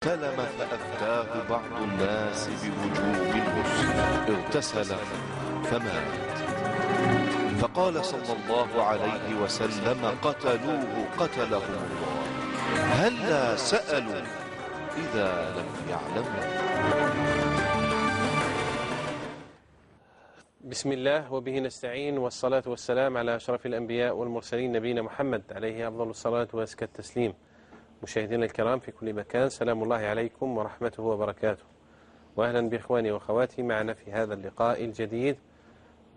احتلم فأفتاه بعض الناس بوجوب الغسل، اغتسل فمات. فقال صلى الله عليه وسلم: قتلوه قتلهم الله، هلا سألوا إذا لم يعلموا. بسم الله وبه نستعين، والصلاة والسلام على أشرف الأنبياء والمرسلين، نبينا محمد عليه أفضل الصلاة وأزكى التسليم. مشاهدينا الكرام في كل مكان، سلام الله عليكم ورحمته وبركاته، وأهلا بإخواني وأخواتي معنا في هذا اللقاء الجديد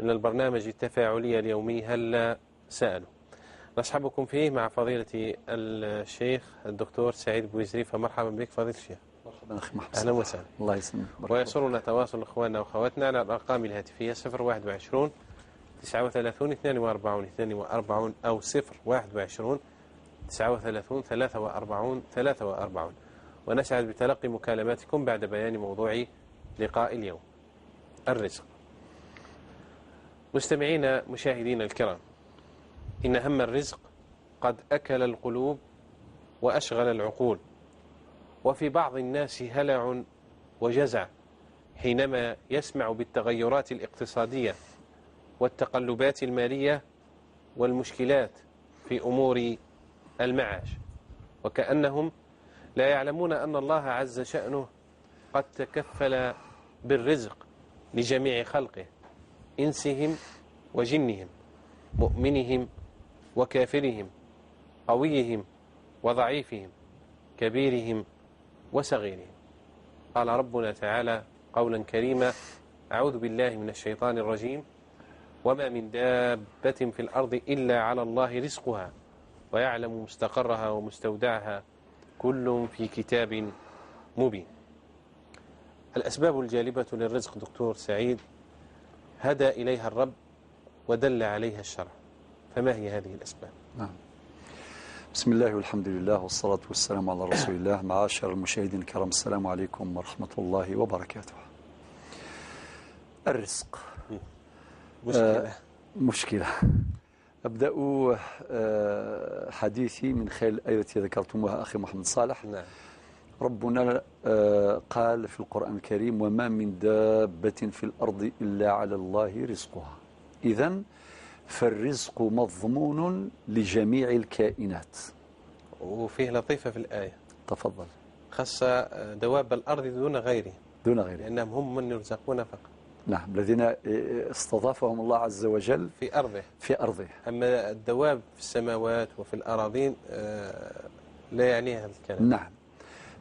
من البرنامج التفاعلي اليومي هلا سألوا. نصحبكم فيه مع فضيلة الشيخ الدكتور سعيد بوزري، فمرحبا بك فضيلة الشيخ. مرحبا أخي محمد. أهلا وسهلا. الله يسلمك. ويسرنا تواصل إخواننا وأخواتنا على الأرقام الهاتفية 021 39 42 42 أو 021 39 43 43. ونسعد بتلقي مكالماتكم بعد بيان موضوع لقاء اليوم، الرزق. مستمعينا مشاهدينا الكرام، إن هم الرزق قد أكل القلوب وأشغل العقول، وفي بعض الناس هلع وجزع حينما يسمع بالتغيرات الاقتصادية والتقلبات المالية والمشكلات في أمور المعاش، وكأنهم لا يعلمون أن الله عز شأنه قد تكفل بالرزق لجميع خلقه، إنسهم وجنهم، مؤمنهم وكافرهم، قويهم وضعيفهم، كبيرهم وصغيرهم. قال ربنا تعالى قولا كريما: أعوذ بالله من الشيطان الرجيم، وما من دابة في الأرض إلا على الله رزقها ويعلم مستقرها ومستودعها كل في كتاب مبين. الأسباب الجالبة للرزق دكتور سعيد هدى إليها الرب ودل عليها الشرع، فما هي هذه الأسباب؟ نعم. بسم الله والحمد لله والصلاة والسلام على رسول الله. معاشر المشاهدين الكرام، السلام عليكم ورحمة الله وبركاته. الرزق مشكلة. مشكلة. أبدأ حديثي من خلال الآية التي ذكرتموها أخي محمد صالح. نعم. ربنا قال في القرآن الكريم: وما من دابة في الأرض إلا على الله رزقها. إذن فالرزق مضمون لجميع الكائنات. وفيه لطيفة في الآية. تفضل. خص دواب الأرض دون غيره. دون غيره، لأنهم هم من يرزقون فقط. نعم، الذين استضافهم الله عز وجل في أرضه. في أرضه. أما الدواب في السماوات وفي الأراضين لا يعنيها هذا الكلام. نعم.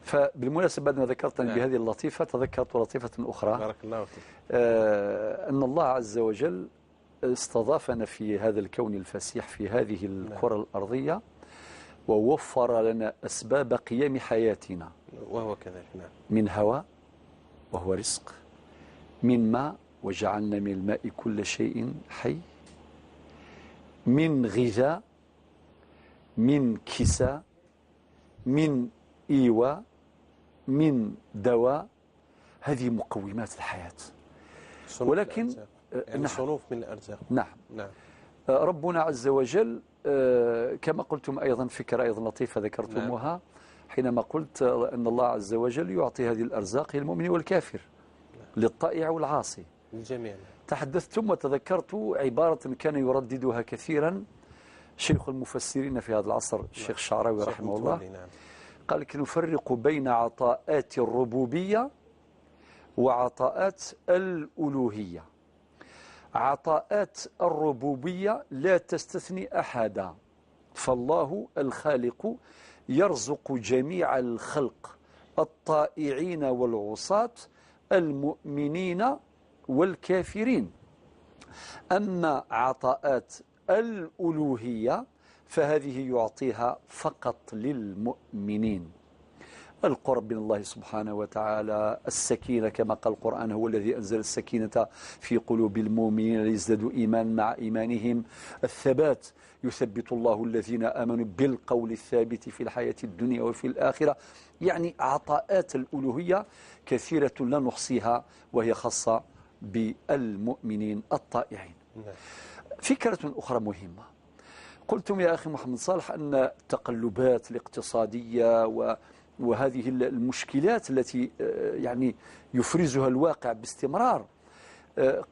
فبالمناسبة بعد ما ذكرتني نعم. بهذه اللطيفة تذكرت لطيفة أخرى. بارك الله فيك. أن الله عز وجل استضافنا في هذا الكون الفسيح، في هذه الكرة نعم. الأرضية، ووفر لنا أسباب قيام حياتنا، وهو كذلك. نعم. من هواء وهو رزق، من ماء وجعلنا من الماء كل شيء حي، من غذاء، من كساء، من إيواء، من دواء. هذه مقومات الحياة. ولكن يعني نعم. صنوف من الأرزاق. نعم. نعم. ربنا عز وجل كما قلتم أيضا، فكرة أيضا لطيفة ذكرتموها. نعم. حينما قلت أن الله عز وجل يعطي هذه الأرزاق للمؤمن والكافر، نعم. للطائع والعاصي، للجميع. تحدثتم وتذكرت عبارة كان يرددها كثيرا شيخ المفسرين في هذا العصر، الشيخ الشعراوي رحمه الله. نعم. قال: نفرق بين عطاءات الربوبية وعطاءات الألوهية. عطاءات الربوبية لا تستثني أحدا، فالله الخالق يرزق جميع الخلق، الطائعين والعصاة، المؤمنين والكافرين. أما عطاءات الألوهية فهذه يعطيها فقط للمؤمنين. القرب من الله سبحانه وتعالى، السكينة كما قال القرآن: هو الذي أنزل السكينة في قلوب المؤمنين ليزدادوا إيمان مع إيمانهم. الثبات، يثبت الله الذين آمنوا بالقول الثابت في الحياة الدنيا وفي الآخرة. يعني عطاءات الألوهية كثيرة لا نحصيها، وهي خاصة بالمؤمنين الطائعين. فكرة أخرى مهمة، قلتم يا أخي محمد صالح أن التقلبات الاقتصادية وهذه المشكلات التي يعني يفرزها الواقع باستمرار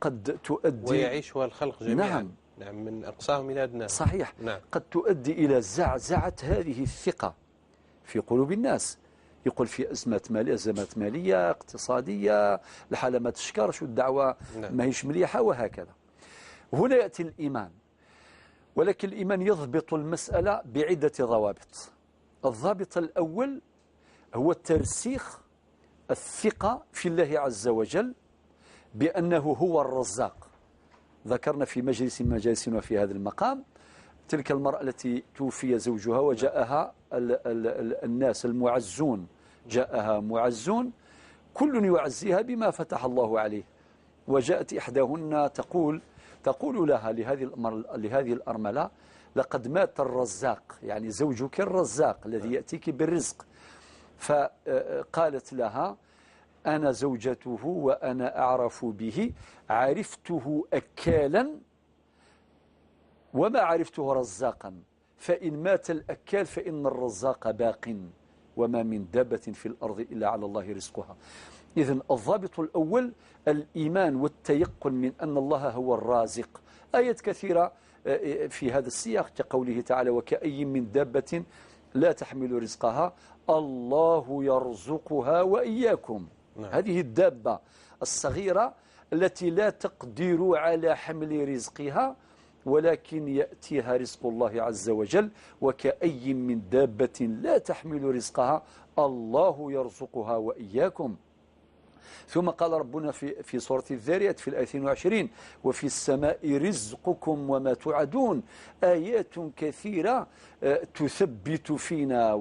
قد تؤدي، ويعيشها الخلق جميعا. نعم. نعم، من أقصاهم إلى أدناهم. صحيح. نعم. قد تؤدي إلى زعزعة هذه الثقة في قلوب الناس. يقول في أزمات مالية، أزمات مالية اقتصادية، الحالة ما تشكرش، والدعوة نعم. ما هيش مليحة وهكذا. هنا يأتي الإيمان، ولكن الإيمان يضبط المسألة بعدة ضوابط. الضابط الأول هو ترسيخ الثقة في الله عز وجل بأنه هو الرزاق. ذكرنا في مجلس من مجالسنا في هذا المقام تلك المرأة التي توفي زوجها وجاءها الناس المعزون، جاءها معزون كل يعزيها بما فتح الله عليه. وجاءت إحداهن تقول لها لهذه الأرملة: لقد مات الرزاق، يعني زوجك الرزاق الذي يأتيك بالرزق. فقالت لها: أنا زوجته وأنا أعرف به، عرفته أكالا وما عرفته رزاقا، فإن مات الأكال فإن الرزاق باق، وما من دابة في الأرض إلا على الله رزقها. إذن الضابط الأول الإيمان والتيقن من أن الله هو الرازق. آيات كثيرة في هذا السياق، كقوله تعالى: وكأي من دابة لا تحمل رزقها الله يرزقها وإياكم. نعم. هذه الدابة الصغيرة التي لا تقدر على حمل رزقها، ولكن يأتيها رزق الله عز وجل. وكأي من دابة لا تحمل رزقها الله يرزقها وإياكم. ثم قال ربنا في سورة الذاريات في الآية 22: وفي السماء رزقكم وما توعدون. آيات كثيرة تثبت فينا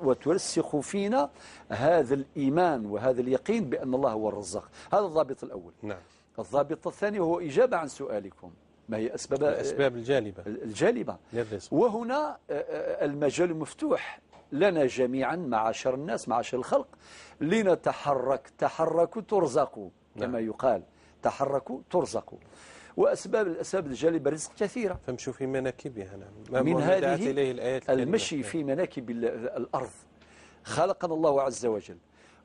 وترسخ فينا هذا الإيمان وهذا اليقين بأن الله هو الرزاق. هذا الضابط الأول. نعم. الضابط الثاني هو إجابة عن سؤالكم: ما هي الأسباب الجالبة للرزق. وهنا المجال مفتوح لنا جميعا، معاشر الناس، معاشر الخلق، لنتحرك. تحركوا ترزقوا، كما نعم. يقال تحركوا ترزقوا. وأسباب الأسباب الجالبة الرزق كثيرة. فامشوا في مناكبها. نعم. من هذه إليه الآيات الكريمة. المشي في مناكب الأرض. خلقنا الله عز وجل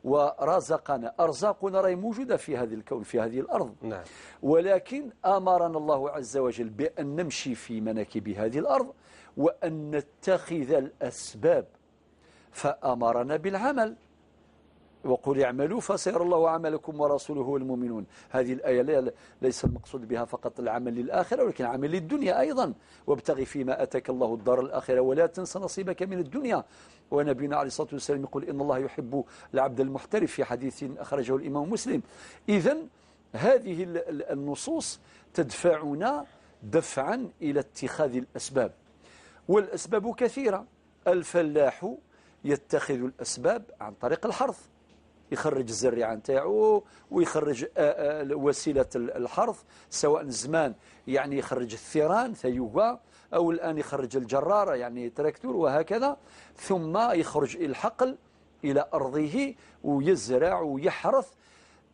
ورزقنا، أرزاقنا راهي موجودة في هذا الكون، في هذه الأرض. نعم. ولكن أمرنا الله عز وجل بأن نمشي في مناكب هذه الأرض وأن نتخذ الأسباب. فأمرنا بالعمل، وقل اعملوا فسيرى الله عملكم ورسوله والمؤمنون. هذه الآية ليس المقصود بها فقط العمل للآخرة، ولكن العمل للدنيا أيضا. وابتغي فيما أتاك الله الدار الآخرة ولا تنس نصيبك من الدنيا. ونبينا عليه الصلاة والسلام يقول إن الله يحب العبد المحترف، في حديث أخرجه الإمام مسلم. إذن هذه النصوص تدفعنا دفعا إلى اتخاذ الأسباب، والأسباب كثيرة. الفلاح يتخذ الأسباب عن طريق الحرث، يخرج الزريعة نتاعو ويخرج وسيلة الحرث، سواء زمان يعني يخرج الثيران ثيوغا، أو الآن يخرج الجرارة يعني تراكتور وهكذا. ثم يخرج الحقل إلى أرضه ويزرع ويحرث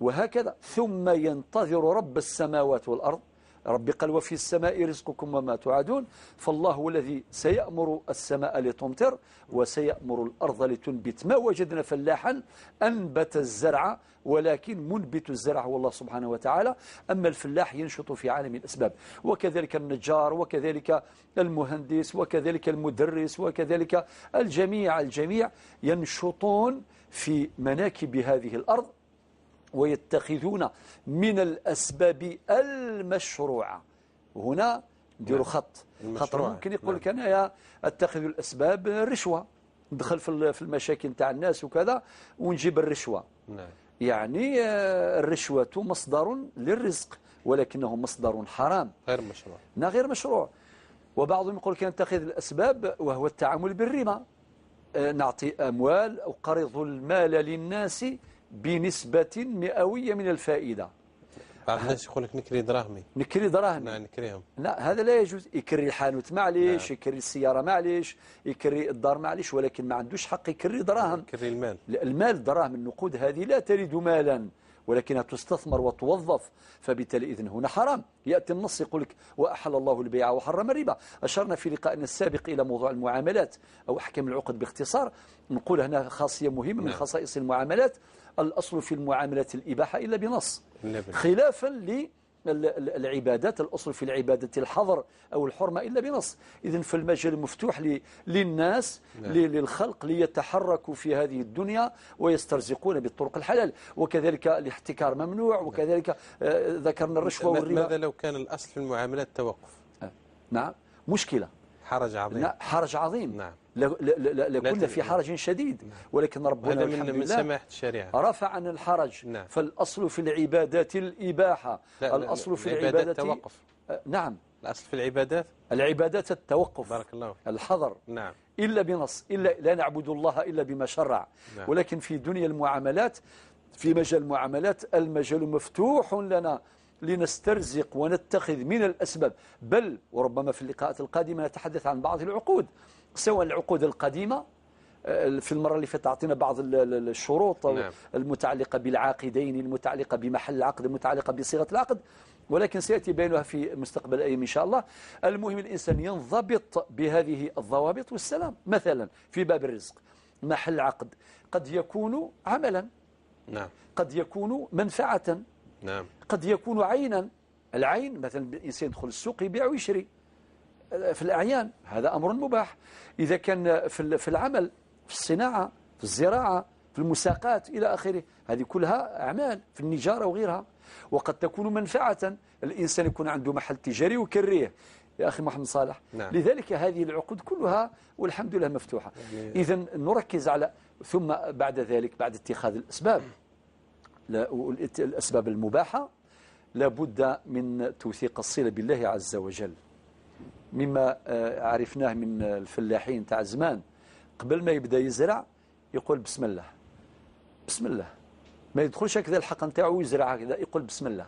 وهكذا. ثم ينتظر رب السماوات والأرض. ربي قال وفي السماء رزقكم وما توعدون. فالله هو الذي سيأمر السماء لتمطر وسيأمر الأرض لتنبت. ما وجدنا فلاحا أنبت الزرع، ولكن منبت الزرع هو الله سبحانه وتعالى. أما الفلاح ينشط في عالم الأسباب، وكذلك النجار، وكذلك المهندس، وكذلك المدرس، وكذلك الجميع ينشطون في مناكب هذه الأرض ويتخذون من الأسباب المشروعة. وهنا نديروا خط، خاطر ممكن يقول لك أنا أتخذ الأسباب الرشوة، ندخل في المشاكل تاع الناس وكذا ونجيب الرشوة. نعم. يعني الرشوة مصدر للرزق، ولكنه مصدر حرام غير مشروع. غير مشروع. وبعضهم يقول لك نتخذ الأسباب وهو التعامل بالربا، نعطي أموال أو قرض المال للناس بنسبة مئوية من الفائدة. بعض الناس يقول لك نكري دراهمي، نكري دراهمي. نعم نكريهم. لا، هذا لا يجوز. يكري الحانوت معليش، نعم. يكري السيارة معليش، يكري الدار معليش، ولكن ما عندوش حق يكري دراهم. يكري المال. المال، دراهم، النقود هذه لا ترد مالا، ولكنها تستثمر وتوظف، فبالتالي إذن هنا حرام. يأتي النص يقول لك وأحل الله البيع وحرم الربا. أشرنا في لقائنا السابق إلى موضوع المعاملات أو أحكام العقد باختصار. نقول هنا خاصية مهمة من خصائص المعاملات: الأصل في المعاملات الإباحة إلا بنص، خلافا للعبادات، الأصل في العبادة الحظر أو الحرمة إلا بنص. إذن فالمجال مفتوح للناس، للخلق، ليتحركوا في هذه الدنيا ويسترزقون بالطرق الحلال. وكذلك الاحتكار ممنوع، وكذلك ذكرنا الرشوة والربا. ماذا لو كان الأصل في المعاملات التوقف؟ نعم، مشكلة، حرج عظيم. حرج عظيم. نعم. لكنا في حرج شديد. نعم. ولكن ربنا الحمد من سماحة الشريعة رفع عن الحرج. نعم. فالأصل في العبادات الإباحة. لا، الأصل في العبادات التوقف. نعم، الأصل في العبادات العبادات التوقف، بارك الله، الحظر. نعم. إلا بنص، إلا لا نعبد الله إلا بما شرع. نعم. ولكن في دنيا المعاملات، في مجال المعاملات، المجال مفتوح لنا لنسترزق ونتخذ من الأسباب. بل وربما في اللقاءات القادمة نتحدث عن بعض العقود، سواء العقود القديمة، في المرة اللي فاتت أعطينا بعض الشروط. نعم. المتعلقة بالعاقدين، المتعلقة بمحل العقد، المتعلقة بصيغة العقد، ولكن سيأتي بينها في مستقبل الأيام إن شاء الله. المهم الإنسان ينضبط بهذه الضوابط والسلام. مثلا في باب الرزق، محل العقد قد يكون عملا. نعم. قد يكون منفعة. نعم. قد يكون عينا. العين مثلا الإنسان يدخل السوق يبيع ويشري في الأعيان، هذا أمر مباح. إذا كان في العمل، في الصناعة، في الزراعة، في المساقات إلى آخره، هذه كلها أعمال، في النجارة وغيرها. وقد تكون منفعة، الإنسان يكون عنده محل تجاري وكريه يا أخي محمد صالح. نعم. لذلك هذه العقود كلها والحمد لله مفتوحة. يعني إذا نركز على، ثم بعد ذلك بعد اتخاذ الأسباب، الأسباب المباحة، لابد من توثيق الصلة بالله عز وجل. مما عرفناه من الفلاحين تاع زمان، قبل ما يبدأ يزرع يقول بسم الله، بسم الله، ما يدخلش هكذا الحق نتاعو ويزرع هكذا، يقول بسم الله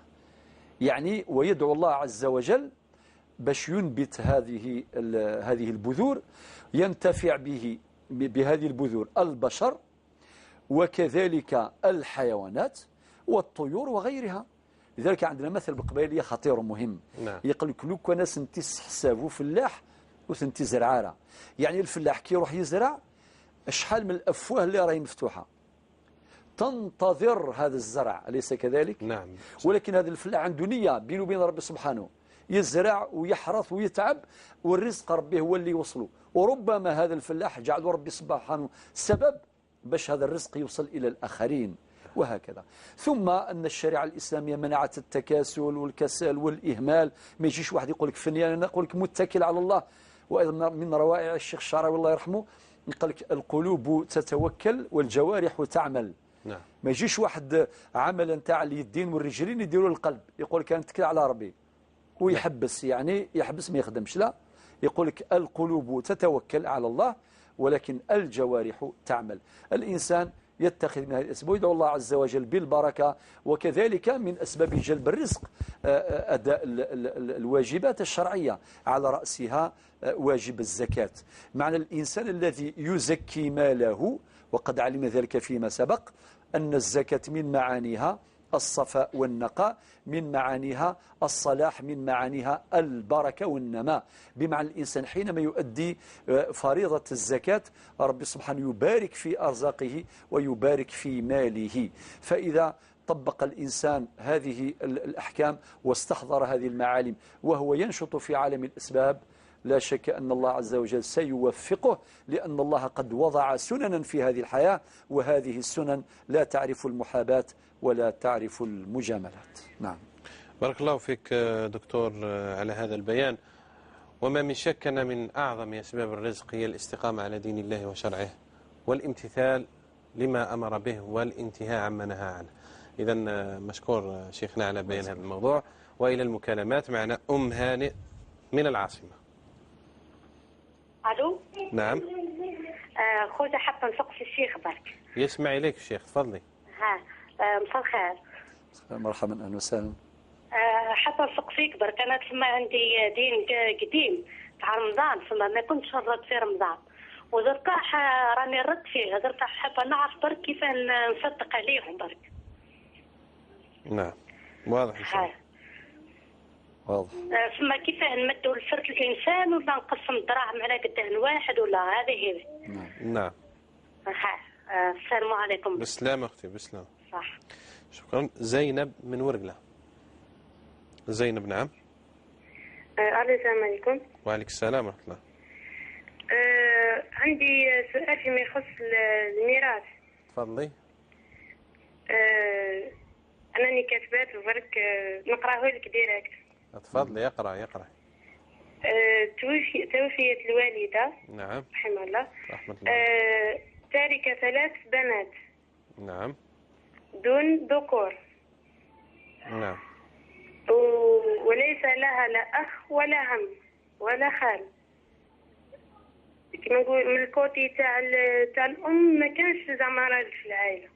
يعني، ويدعو الله عز وجل باش ينبت هذه البذور، ينتفع به بهذه البذور البشر وكذلك الحيوانات والطيور وغيرها. لذلك عندنا مثل بالقبائلية خطير ومهم. نعم. يقول لك لو كان سنتي حسابو فلاح وسنتي زرعاره، يعني الفلاح كي يروح يزرع شحال من الافواه اللي راهي مفتوحه تنتظر هذا الزرع، أليس كذلك؟ نعم. ولكن هذا الفلاح عنده نية بينه وبين ربي سبحانه، يزرع ويحرث ويتعب والرزق ربي هو اللي يوصله. وربما هذا الفلاح جعله ربي سبحانه سبب باش هذا الرزق يوصل إلى الآخرين وهكذا. ثم أن الشريعة الإسلامية منعت التكاسل والكسل والإهمال. ما يجيش واحد يقول لك فنيان، أنا أقول لك متكل على الله. وأيضا من روائع الشيخ الشعراوي الله يرحمه يقول لك القلوب تتوكل والجوارح تعمل. نعم. ما يجيش واحد عمل نتاع اليدين والرجلين يديروا القلب، يقول لك انا نتكل على ربي ويحبس، يعني يحبس ما يخدمش. لا، يقول لك القلوب تتوكل على الله ولكن الجوارح تعمل. الإنسان يتخذ من هذه الأسباب ويدعو الله عز وجل بالبركة. وكذلك من أسباب جلب الرزق أداء الواجبات الشرعية، على رأسها واجب الزكاة. معنى الإنسان الذي يزكي ماله، وقد علم ذلك فيما سبق، أن الزكاة من معانيها الصفاء والنقاء، من معانيها الصلاح، من معانيها البركة والنماء. بمعنى الإنسان حينما يؤدي فريضة الزكاة ربي سبحانه يبارك في أرزاقه ويبارك في ماله. فإذا طبق الإنسان هذه الأحكام واستحضر هذه المعالم وهو ينشط في عالم الأسباب، لا شك أن الله عز وجل سيوفقه، لأن الله قد وضع سننا في هذه الحياة، وهذه السنن لا تعرف المحاباة ولا تعرف المجاملات. نعم. بارك الله فيك دكتور على هذا البيان. وما من شك أن من أعظم أسباب الرزق هي الاستقامة على دين الله وشرعه، والامتثال لما أمر به، والانتهاء عما نهى عنه. إذا مشكور شيخنا على بيان هذا الموضوع. وإلى المكالمات، معنا أم هانئ من العاصمة. الو. نعم. خويا حابه نسقسي الشيخ برك. يسمع اليك الشيخ، تفضلي. ها مساء الخير. مرحبا، اهلا وسهلا. حابه نسقسيك برك، انا تسمى عندي دين قديم تاع رمضان، تسمى ما كنتش نرد في رمضان، ودركا راني نرد فيه، دركا حابه نعرف برك كيف نصدق عليهم برك. نعم واضح إن شاء الله. واضح. ثم كيفاه نمدوا لفرد الانسان ولا نقسم الدراهم على قداه واحد ولا هذه هي. نعم. السلام عليكم. بالسلامة أختي، بالسلامة. صح. شكرا. زينب من ورقلة. زينب نعم. السلام عليكم. وعليكم السلام ورحمة الله. عندي سؤال فيما يخص الميراث. تفضلي. أنني كاتبات برك نقراه لك direct. تفضلي اقرأ يقرأ. توفيت الوالدة. نعم. رحمه الله. رحمة الله. تاركة 3 بنات. نعم. دون ذكور. نعم. وليس لها لا أخ ولا عم ولا خال. كما نقول من ال côté تاع الأم ما كانش زعما راجل في العائلة.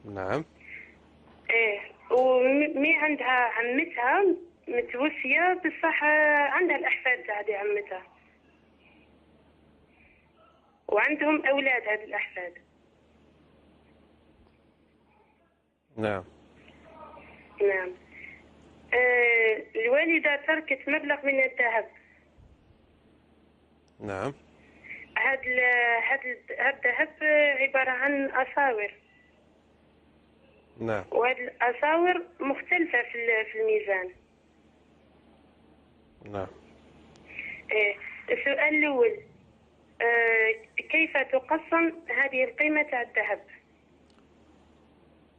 نعم. إيه و mais عندها عمتها متوفية بصح عندها الأحفاد تاع هذه عمتها وعندهم أولاد هاد الأحفاد. نعم. نعم. الوالدة تركت مبلغ من الذهب. نعم. هاد الذهب عبارة عن أساور. نعم. وهاد الأساور مختلفة في الميزان. نعم. السؤال الأول، كيف تقسم هذه القيمة تاع الذهب؟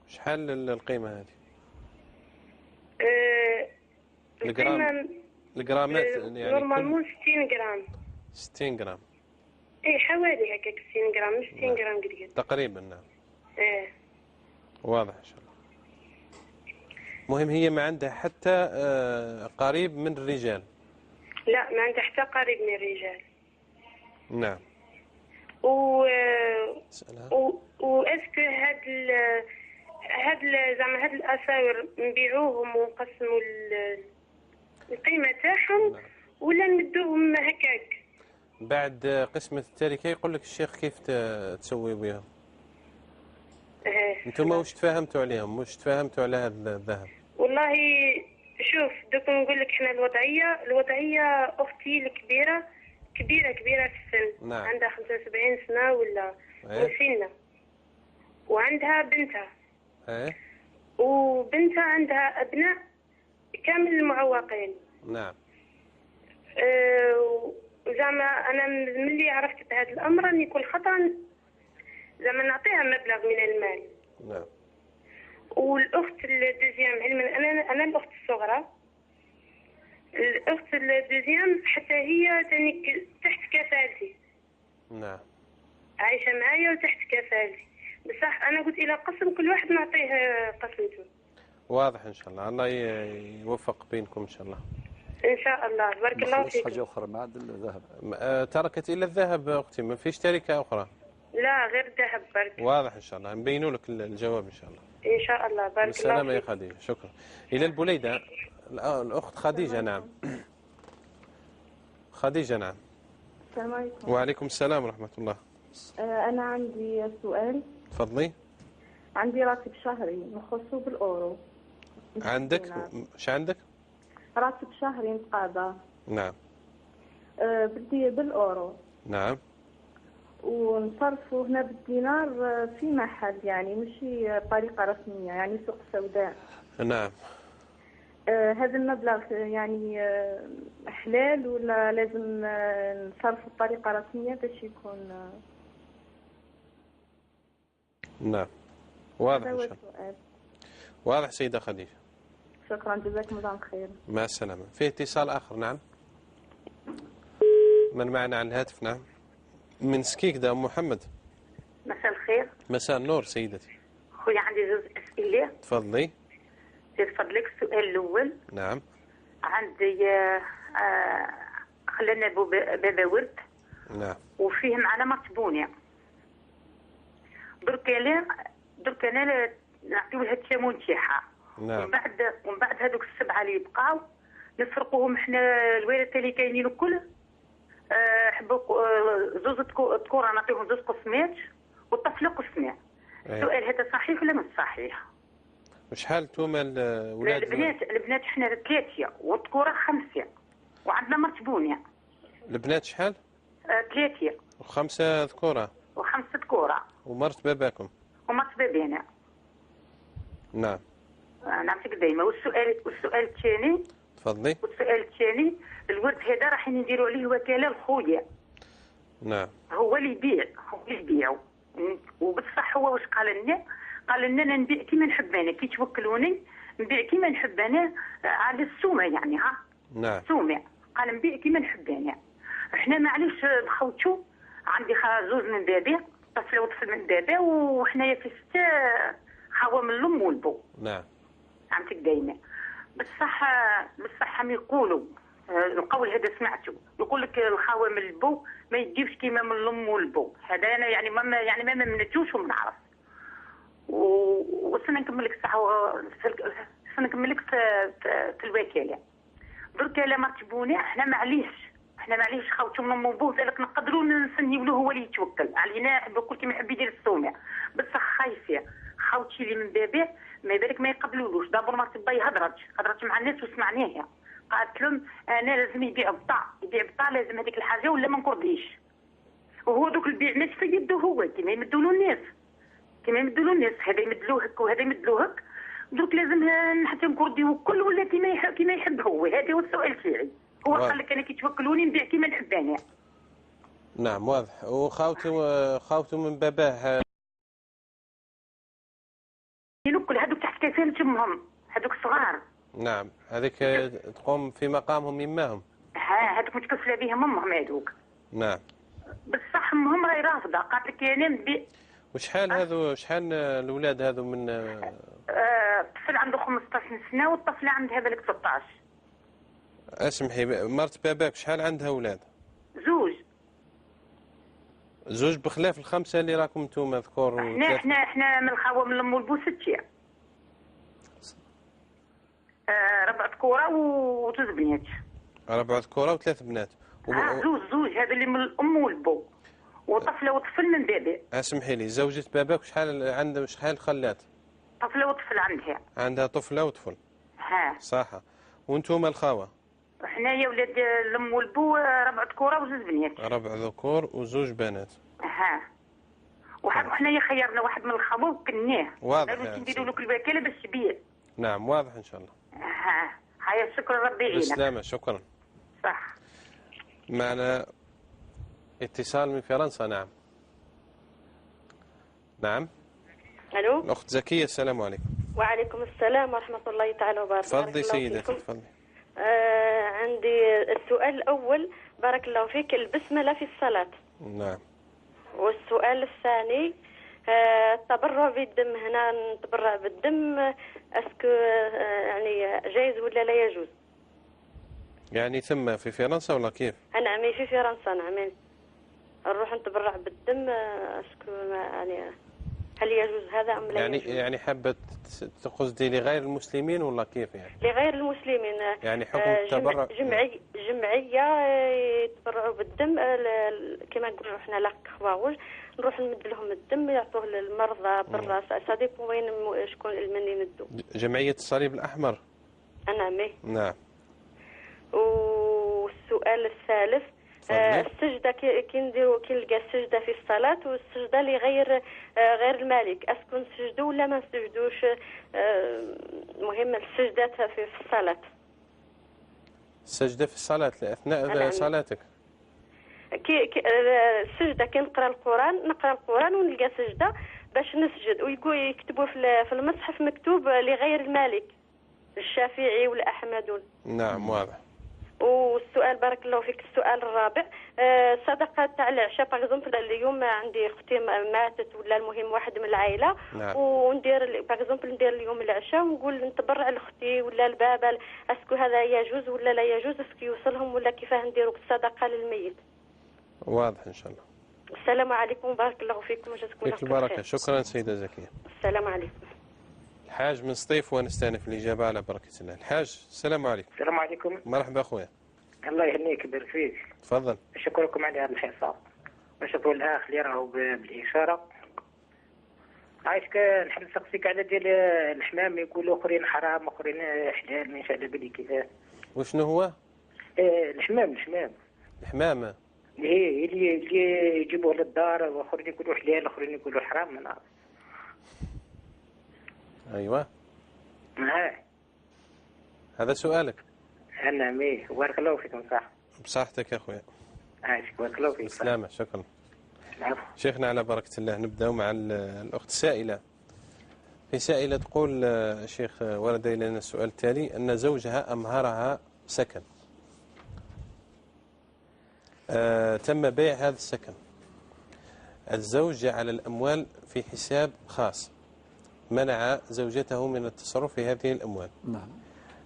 شحال القيمة هذه؟ الجرام، الجرامات يعني normalement 60 غرام. 60 غرام. ايه حوالي هكاك 60 غرام، مش 60 غرام قد قد تقريبا. نعم. ايه واضح ان شاء الله. المهم هي ما عندها حتى قريب من الرجال. لا ما عندها حتى قريب من الرجال. نعم. و و est-ce que هاد زعما هاد الاساور نبيعوهم ونقسموا القيمة تاعهم. نعم. ولا ندوهم هكاك؟ بعد قسمه التركة يقول لك الشيخ كيف تسوي بهم. انتم واش تفاهمتوا عليهم؟ واش تفاهمتوا على هذا الذهب؟ والله شوف دوك نقول لك احنا الوضعية اختي الكبيرة كبيرة كبيرة في السن. نعم. عندها 75 سنة ولا مسنة، وعندها بنتها. ايه. وبنتها عندها ابناء كامل معوقين. نعم. زعما انا ملي عرفت بهذا الامر راني كل خطره زعما نعطيها مبلغ من المال. نعم. والاخت ال deuxième، علما انا الاخت الصغرى، الاخت ال deuxième حتى هي تاني تحت كفالتي. نعم. عايشه معايا وتحت كفالتي، بصح انا قلت الى قسم كل واحد نعطيه قسمته. واضح ان شاء الله، الله يوفق بينكم ان شاء الله. ان شاء الله، بارك الله فيك. حاجة اخرى ما عدا الذهب؟ تركت الا الذهب اختي، ما فيش تركه اخرى؟ لا غير الذهب برك. واضح ان شاء الله، نبينوا لك الجواب ان شاء الله. ان شاء الله، بارك الله فيك. بالسلامة يا خديجة، شكرا. الى البليده الاخت خديجة. نعم. خديجة نعم. السلام عليكم. وعليكم السلام ورحمة الله. انا عندي سؤال. تفضلي. عندي راتب شهري نخصو بالاورو. عندك؟ اش عندك؟ راتب شهري نتقاضى. نعم. بدي بالاورو. نعم. ونصرفه هنا بالدينار في محل، يعني مش بطريقة رسمية، يعني سوق سوداء. نعم. هذا المبلغ يعني حلال ولا لازم نصرفه بطريقة رسمية باش يكون؟ نعم. واضح إن شاء الله. واضح سيدة خديجة. شكرا، جزاكم الله خير. مع السلامة. في اتصال آخر. نعم. من معنا على الهاتف؟ نعم. من سكيكدا أم محمد. مساء الخير. مساء النور سيدتي. خويا عندي زوج أسئلة. تفضلي. تفضلك. السؤال الأول. نعم. عندي خلانا بابا ورد. نعم. وفيه معنا مرتبونة. درك أنا نعطيو لها الثمن تاعها. نعم. ومن بعد هذوك السبعة اللي يبقاو نفرقوهم حنا الورثة اللي كاينين الكل. حبوا زوز ذكور نعطيهم زوز قسمات والطفله قسمه. السؤال هذا صحيح ولا مش صحيح؟ وشحال نتوما الاولاد؟ البنات حنا 3 والذكوره 5، وعندنا مرت بونيا. البنات شحال؟ 3 و5 ذكوره. و5 ذكوره. ومرت باباكم. ومرت بابانا. نعم. نعطيك دايما. والسؤال الثاني. تفضلي. والسؤال الثاني، الورد هذا راح نديروا عليه وكالة لخويا. نعم. هو اللي يبيع، هو اللي يبيعو. وبصح هو واش قال لنا؟ قال لنا انا نبيع كيما نحب انا، كي توكلوني نبيع كيما نحب انا على السومه يعني. ها. نعم. السومه، قال نبيع كيما نحب انا. احنا معليش بخوتو، عندي زوج من بابي، طفله وطفل من بابا، وحنايا في 6 خاوه من الام والبو. نعم. عمتك دايما. بصح هم يقولوا القول هذا سمعته، يقول لك الخاوه من البو ما يديوش كيما من الام والبو. هذا انا يعني ما ممنتوش وما نعرف. وصلنا نكمل لك الصح، وصلنا نكمل لك في الوكالة. درك لا مرتبوني احنا معليش، احنا معليش خاوتو من ام وبوه، ذلك نقدروا نسنيو له هو اللي يتوكل علينا، بكل كيما يحب يدير السومه. بصح خايفة خاوتي اللي من باباه ما بالك ما يقبلولوش. d'abord مرت باي هضرت مع الناس وسمعناها، قالت لهم انا لازم يبيع بطا، يبيع بطا لازم هذيك الحاجة ولا ما نكرديش. وهو دوك البيع ماشي في يده هو، كيما يمدوا له الناس، كيما يمدوا له الناس، هذا يمدلوه هك وهذا يمدلوه هك. درك لازم حتى نكرديو الكل ولا كيما يحب هو. هذا هو السؤال تاعي. هو قال لك انا كي توكلوني نبيع كيما نحب انا. نعم واضح. وخاوته، خاوته من باباه كل هذوك تحت كفالة امهم، هذوك الصغار. نعم، هذيك تقوم في مقامهم يماهم. ها هذوك متكفله بهم امهم هذوك. نعم. بصح امهم راهي رافضه، قالت لك انا نبيع. وشحال هذو، شحال الاولاد هذو من؟ الطفل عنده 15 سنة والطفله عندها بالك 16. اسمحي، مرت باباك شحال عندها اولاد؟ زوج. زوج بخلاف الخمسة اللي راكم انتم ذكور. احنا من الخاوه من الام والبو 6. 4 ذكوره وزوج بنات. 4 ذكوره وثلاث بنات. زوج هذا اللي من الام والبو، وطفله وطفل من بابا. اسمحي لي، زوجة باباك شحال عندها، شحال خلات؟ طفله وطفل عندها. عندها طفله وطفل. ها صح. وانتم الخاوه؟ حنايا ولاد الام والبو 4 ذكوره وزوج بنات. 4 ذكور وزوج بنات. ها. وحنايا خيرنا واحد من الخاوه وكناه. واضح. نديروا له الوكالة باش تبيع. نعم واضح ان شاء الله. ها هيا، شكرا، ربي يعينك. بالسلامة، شكرا. صح. معنا اتصال من فرنسا. نعم. نعم. الو. الاخت زكية، السلام عليكم. وعليكم السلام ورحمة الله تعالى وبركاته. تفضلي سيدتي، تفضلي. عندي السؤال الأول، بارك الله فيك، البسملة في الصلاة. نعم. والسؤال الثاني، التبرع بالدم، هنا نتبرع بالدم est-ce que يعني جايز ولا لا يجوز؟ يعني ثم في فرنسا ولا كيف؟ نعم في فرنسا. نعم نروح نتبرع بالدم، est-ce que يعني هل يجوز هذا ام لا يعني يجوز؟ يعني حابة تقصدي لغير المسلمين ولا كيف يعني؟ لغير المسلمين يعني حكم التبرع جمعية يتبرعوا بالدم كما نقولوا حنا la Croix-Rouge، نروح نمد لهم الدم يعطوه للمرضى برا، ça dépend وين شكون من يمدوا. جمعية الصليب الاحمر. نعم. نعم. والسؤال الثالث، السجدة كي نديرو كي نلقى السجدة في الصلاة والسجدة لغير غير المالك، est-ce que نسجدو ولا ما نسجدوش؟ المهم السجدة في الصلاة. السجدة في الصلاة أثناء صلاتك. كي السجدة كي نقرا القرآن، نقرا القرآن ونلقى سجدة باش نسجد، ويقول يكتبوا في المصحف مكتوب لغير المالك، الشافعي والأحمد. نعم واضح. والسؤال بارك الله فيك، السؤال الرابع، صدقه تاع العشاء par exemple، اليوم عندي اختي ماتت ولا المهم واحد من العائلة. نعم. وندير par exemple ندير اليوم العشاء ونقول نتبرع لاختي ولا لبابا، est-ce que هذا يجوز ولا لا يجوز؟ est-ce que يوصلهم ولا كيفاه نديروا الصدقة للميت؟ واضح ان شاء الله. السلام عليكم، بارك الله فيكم وجزاكم الله خير. البركة، شكرا سيده زكية. السلام عليكم. الحاج من سطيف ونستأنف الإجابة على بركة الله. الحاج السلام عليكم. السلام عليكم. مرحبا أخويا. الله يهنيك يبارك فيك. تفضل. أشكركم على هذه الحصة وشكر الأخ اللي راهو بالإشارة. عايشك نحب نسقسيك على ديال الحمام، يقولوا اخرين حرام اخرين حلال، مانيش على بالي كيفاه. وشنو هو؟ الحمام. الحمام الحمامة ايه اللي يجيبوه للدار، واخرين يقولوا حلال اخرين يقولوا حرام، ما نعرف. ايوه هذا سؤالك؟ نعم ايه، بارك الله فيكم. صح بصحتك يا اخويا. عايشك بارك الله فيك. بالسلامة، شكرا. العفو. شيخنا على بركة الله نبدأ مع الأخت السائلة. في سائلة تقول شيخ، ورد إلينا السؤال التالي أن زوجها أمهرها سكن، تم بيع هذا السكن، الزوج جعل الأموال في حساب خاص، منع زوجته من التصرف في هذه الأموال. نعم.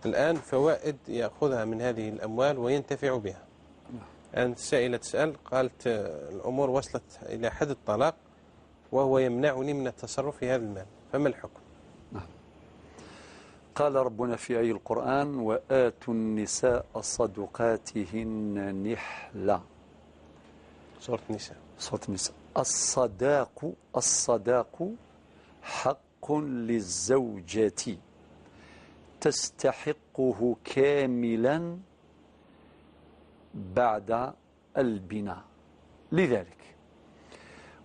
الآن فوائد يأخذها من هذه الأموال وينتفع بها. نعم. السائلة تسأل، قالت الأمور وصلت إلى حد الطلاق وهو يمنعني من التصرف في هذا المال، فما الحكم؟ نعم. قال ربنا في آية القرآن: وآتوا النساء صدقاتهن نحلة. سورة النساء. سورة النساء. الصداق، الصداق حق للزوجة تستحقه كاملا بعد البناء، لذلك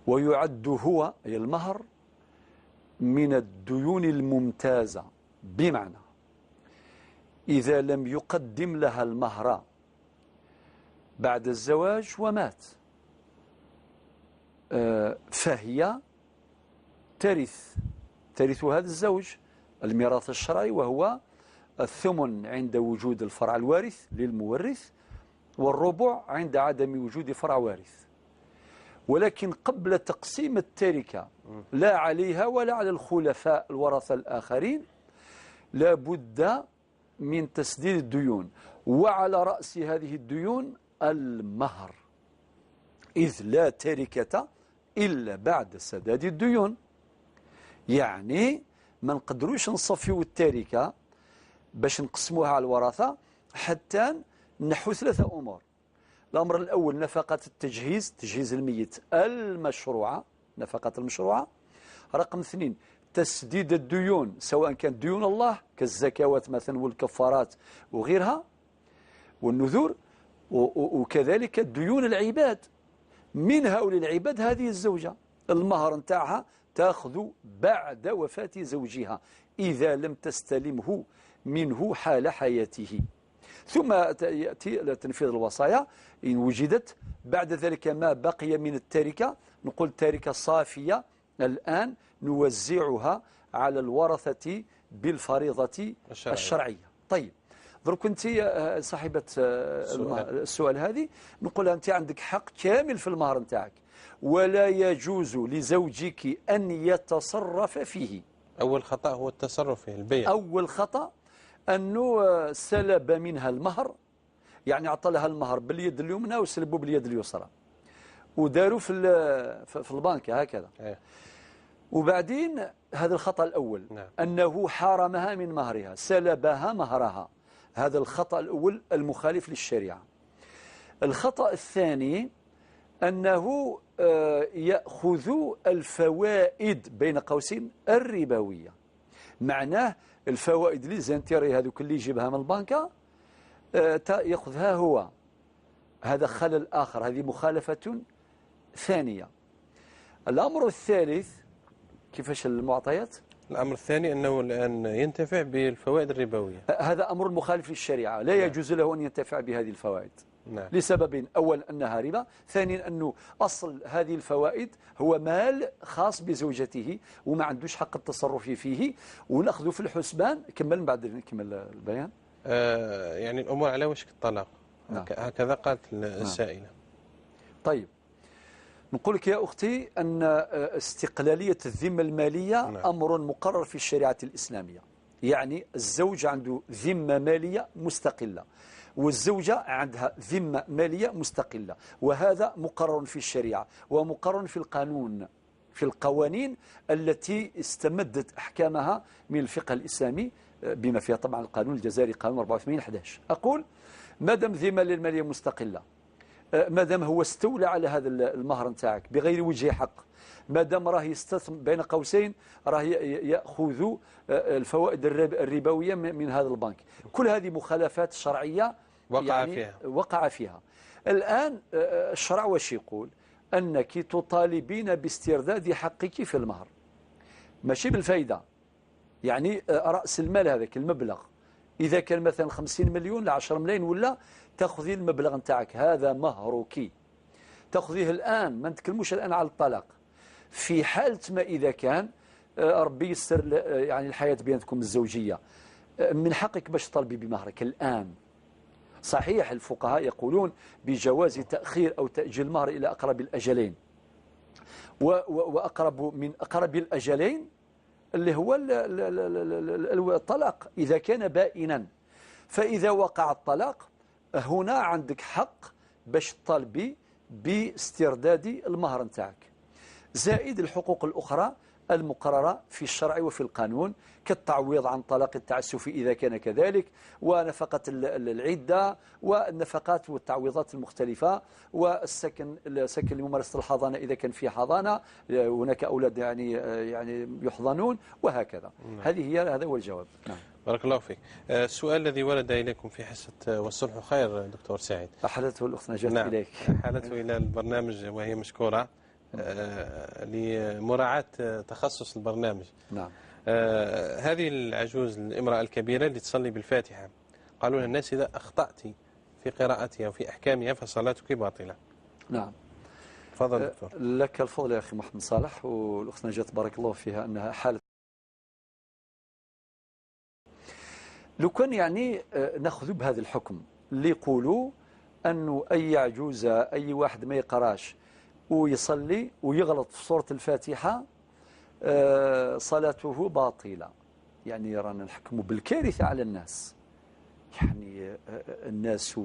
ويعد هو أي المهر من الديون الممتازة، بمعنى إذا لم يقدم لها المهر بعد الزواج ومات فهي ترث هذا الزوج الميراث الشرعي، وهو الثمن عند وجود الفرع الوارث للمورث، والربع عند عدم وجود فرع وارث. ولكن قبل تقسيم التركة لا عليها ولا على الخلفاء الورثة الآخرين لا بد من تسديد الديون، وعلى رأس هذه الديون المهر، إذ لا تركة إلا بعد سداد الديون. يعني ما نقدروش نصفيو التركة باش نقسموها على الورثة حتى نحو ثلاثة أمور. الأمر الأول نفقة التجهيز، تجهيز الميت المشروعة، نفقة المشروعة. رقم اثنين تسديد الديون، سواء كانت ديون الله كالزكوات مثلا والكفارات وغيرها والنذور، وكذلك ديون العباد. من هؤلاء العباد هذه الزوجة، المهر نتاعها تأخذ بعد وفاة زوجها إذا لم تستلمه منه حال حياته. ثم يأتي تنفيذ الوصايا إن وجدت. بعد ذلك ما بقي من التركة، نقول تركة صافية الآن نوزعها على الورثة بالفريضة الشرعية. طيب درك أنت صاحبة السؤال هذه نقول أنت عندك حق كامل في المهر نتاعك، ولا يجوز لزوجك أن يتصرف فيه. أول خطأ هو التصرف فيه، البيع. أول خطأ أنه سلب منها المهر، يعني أعطى لها المهر باليد اليمنى وسلبه باليد اليسرى وداروا في البنك هكذا. وبعدين هذا الخطأ الأول. نعم. أنه حرمها من مهرها، سلبها مهرها، هذا الخطأ الأول المخالف للشريعة. الخطأ الثاني أنه يأخذ الفوائد بين قوسين الربوية، معناه الفوائد les intérêts هذوك اللي يجيبها من البنكة يأخذها هو. هذا خلل آخر، هذه مخالفة ثانية. الأمر الثالث كيفاش المعطيات؟ الأمر الثاني أنه الآن ينتفع بالفوائد الربوية، هذا أمر مخالف للشريعة، لا يجوز له أن ينتفع بهذه الفوائد. نعم. لسببين: أولا أنها ربا، ثانيا أنه أصل هذه الفوائد هو مال خاص بزوجته وما عندوش حق التصرف فيه، ونأخذ في الحسبان. كمل بعد نكمل البيان. يعني الأمور على وشك الطلاق. نعم. هكذا قالت السائلة. نعم. طيب نقول لك يا أختي أن استقلالية الذمة المالية. نعم. أمر مقرر في الشريعة الإسلامية، يعني الزوج عنده ذمة مالية مستقلة والزوجة عندها ذمة مالية مستقلة، وهذا مقرر في الشريعة ومقرر في القانون، في القوانين التي استمدت أحكامها من الفقه الإسلامي بما فيها طبعا القانون الجزائري قانون 84/11. أقول ما دام ذمة المالية مستقلة، ما دام هو استولى على هذا المهر نتاعك بغير وجه حق، ما دام راه يستثمر بين قوسين راه يأخذ الفوائد الربوية من هذا البنك. كل هذه مخالفات شرعية وقع يعني فيها. وقع فيها. الآن الشرع واش يقول؟ أنك تطالبين باسترداد حقك في المهر، ماشي بالفايدة، يعني رأس المال هذاك المبلغ، إذا كان مثلا 50 مليون ل 10 ملايين ولا، تأخذي المبلغ نتاعك، هذا مهرك، تأخذيه الآن. ما نتكلموش الآن على الطلاق. في حالة ما إذا كان ربي يسر يعني الحياة بيناتكم الزوجية، من حقك باش تطالبي بمهرك الآن. صحيح الفقهاء يقولون بجواز تأخير أو تأجيل المهر إلى أقرب الأجلين، وأقرب من أقرب الأجلين اللي هو الطلاق إذا كان بائنا. فإذا وقع الطلاق هنا عندك حق باش تطالبي باسترداد المهر نتاعك، زائد الحقوق الأخرى المقررة في الشرع وفي القانون، كالتعويض عن طلاق التعسف إذا كان كذلك، ونفقة العدة، والنفقات والتعويضات المختلفة، والسكن، سكن لممارسة الحضانة إذا كان في حضانة، هناك أولاد يعني يحضنون، وهكذا. نعم. هذا هو الجواب. نعم. بارك الله فيك. السؤال الذي ورد إليكم في حصة والصلح خير دكتور سعيد، أحالته الأخت نجاة. نعم. إليك. أحالته إلى البرنامج وهي مشكورة لمراعاة تخصص البرنامج. نعم. هذه العجوز الامرأة الكبيرة اللي تصلي بالفاتحة، قالوا لها الناس إذا أخطأت في قراءتها وفي أحكامها فصلاتك باطلة. نعم. تفضل دكتور. لك الفضل يا أخي محمد صالح، والأخت نجاة بارك الله فيها أنها حالة. لو كان يعني نأخذ بهذا الحكم اللي يقولوا أنه أي عجوزة أي واحد ما يقراش ويصلي ويغلط في سورة الفاتحة صلاته باطلة، يعني رانا نحكموا بالكارثة على الناس. يعني الناس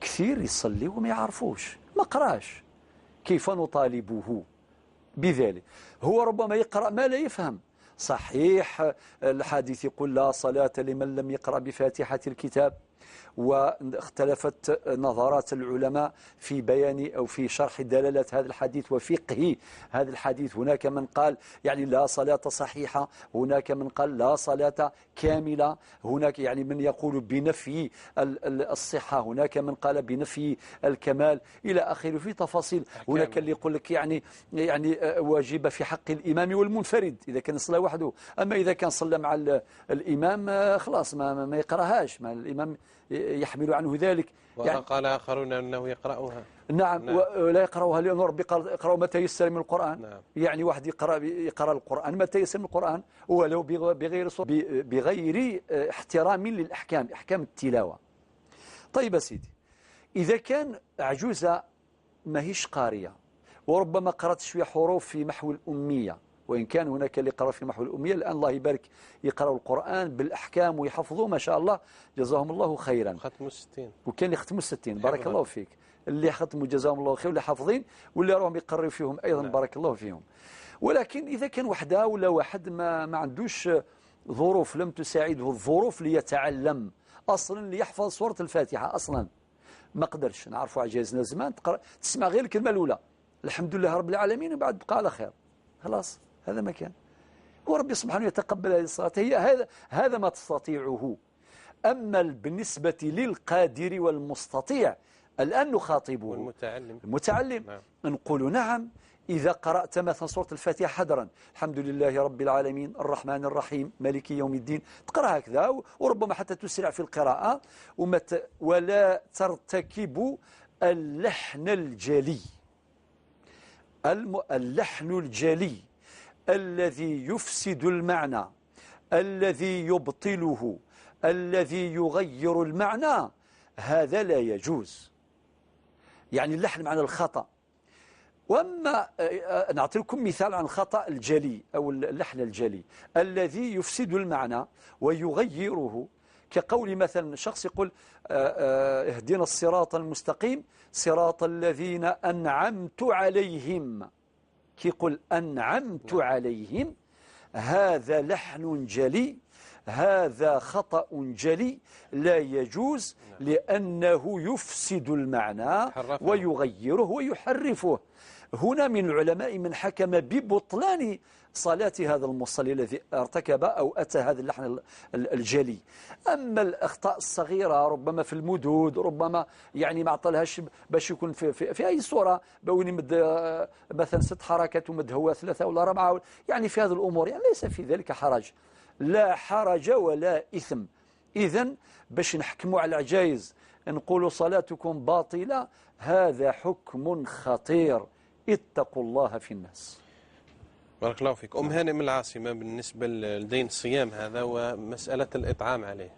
كثير يصلي وما يعرفوش، ما قراش، كيف نطالبه بذلك؟ هو ربما يقرأ ما لا يفهم. صحيح الحديث يقول لا صلاة لمن لم يقرأ بفاتحة الكتاب، واختلفت نظرات العلماء في بيان أو في شرح دلالة هذا الحديث وفقه هذا الحديث. هناك من قال يعني لا صلاة صحيحة، هناك من قال لا صلاة كاملة، هناك يعني من يقول بنفي الصحة، هناك من قال بنفي الكمال إلى آخره، في تفاصيل. هناك اللي يقول لك يعني واجبة في حق الإمام والمنفرد إذا كان صلى وحده، أما إذا كان صلى مع الإمام خلاص ما يقرأهاش، ما الإمام يحمل عنه ذلك. يعني وقال آخرون أنه يقرأها. نعم. نعم. ولا يقرأها لأن ربي قال اقرأوا ما تيسر من القرآن. نعم. يعني واحد يقرأ القرآن ما تيسر من القرآن، ولو بغير احترام للأحكام، أحكام التلاوة. طيب سيدي، إذا كان عجوزة ماهيش قارية وربما قرأت شوية حروف في محو الأمية، وإن كان هناك اللي قرأ في محو الأمية الآن الله يبارك يقرأوا القرآن بالأحكام ويحفظوه ما شاء الله، جزاهم الله خيرا. ختموا 60، وكان يختموا 60، بارك الله فيك. اللي ختموا جزاهم الله خير، واللي حافظين واللي راهم يقروا فيهم أيضا. نعم. بارك الله فيهم. ولكن إذا كان وحده ولا واحد ما عندوش ظروف، لم تساعده الظروف ليتعلم أصلا، ليحفظ سورة الفاتحة أصلا ما قدرش. نعرفوا عجائزنا زمان تقرأ تسمع غير الكلمة الأولى الحمد لله رب العالمين وبعد بقى على خير، خلاص هذا ما كان. وربي سبحانه يتقبل هذه الصلاة، هي هذا ما تستطيعه. أما بالنسبة للقادر والمستطيع الآن نخاطبه والمتعلم. المتعلم. نعم. نقول نعم، إذا قرأت مثلا سورة الفاتحة حذرا، الحمد لله رب العالمين الرحمن الرحيم مالك يوم الدين، تقرأ هكذا وربما حتى تسرع في القراءة، ولا ترتكب اللحن الجلي. اللحن الجلي الذي يفسد المعنى، الذي يبطله، الذي يغير المعنى، هذا لا يجوز. يعني اللحن معنى الخطأ. وأما نعطي لكم مثال عن الخطأ الجلي أو اللحن الجلي الذي يفسد المعنى ويغيره، كقول مثلا شخص يقول اهدنا الصراط المستقيم صراط الذين أنعمت عليهم، كيقول أنعمت عليهم، هذا لحن جلي، هذا خطأ جلي لا يجوز، لأنه يفسد المعنى ويغيره ويحرفه. هنا من العلماء من حكم ببطلان صلاة هذا المصلي الذي ارتكب أو أتى هذا اللحن الجلي. أما الأخطاء الصغيرة ربما في المدود، ربما يعني ما عطلهاش باش يكون في أي صورة، بون يمد مثلا 6 حركات ومد هو 3 ولا 4، يعني في هذه الأمور يعني ليس في ذلك حرج، لا حرج ولا إثم. إذن باش نحكموا على العجائز نقولوا صلاتكم باطلة، هذا حكم خطير، اتقوا الله في الناس. بارك الله فيك. أم هانئ من العاصمة، بالنسبة لدين الصيام هذا ومسألة الإطعام عليه.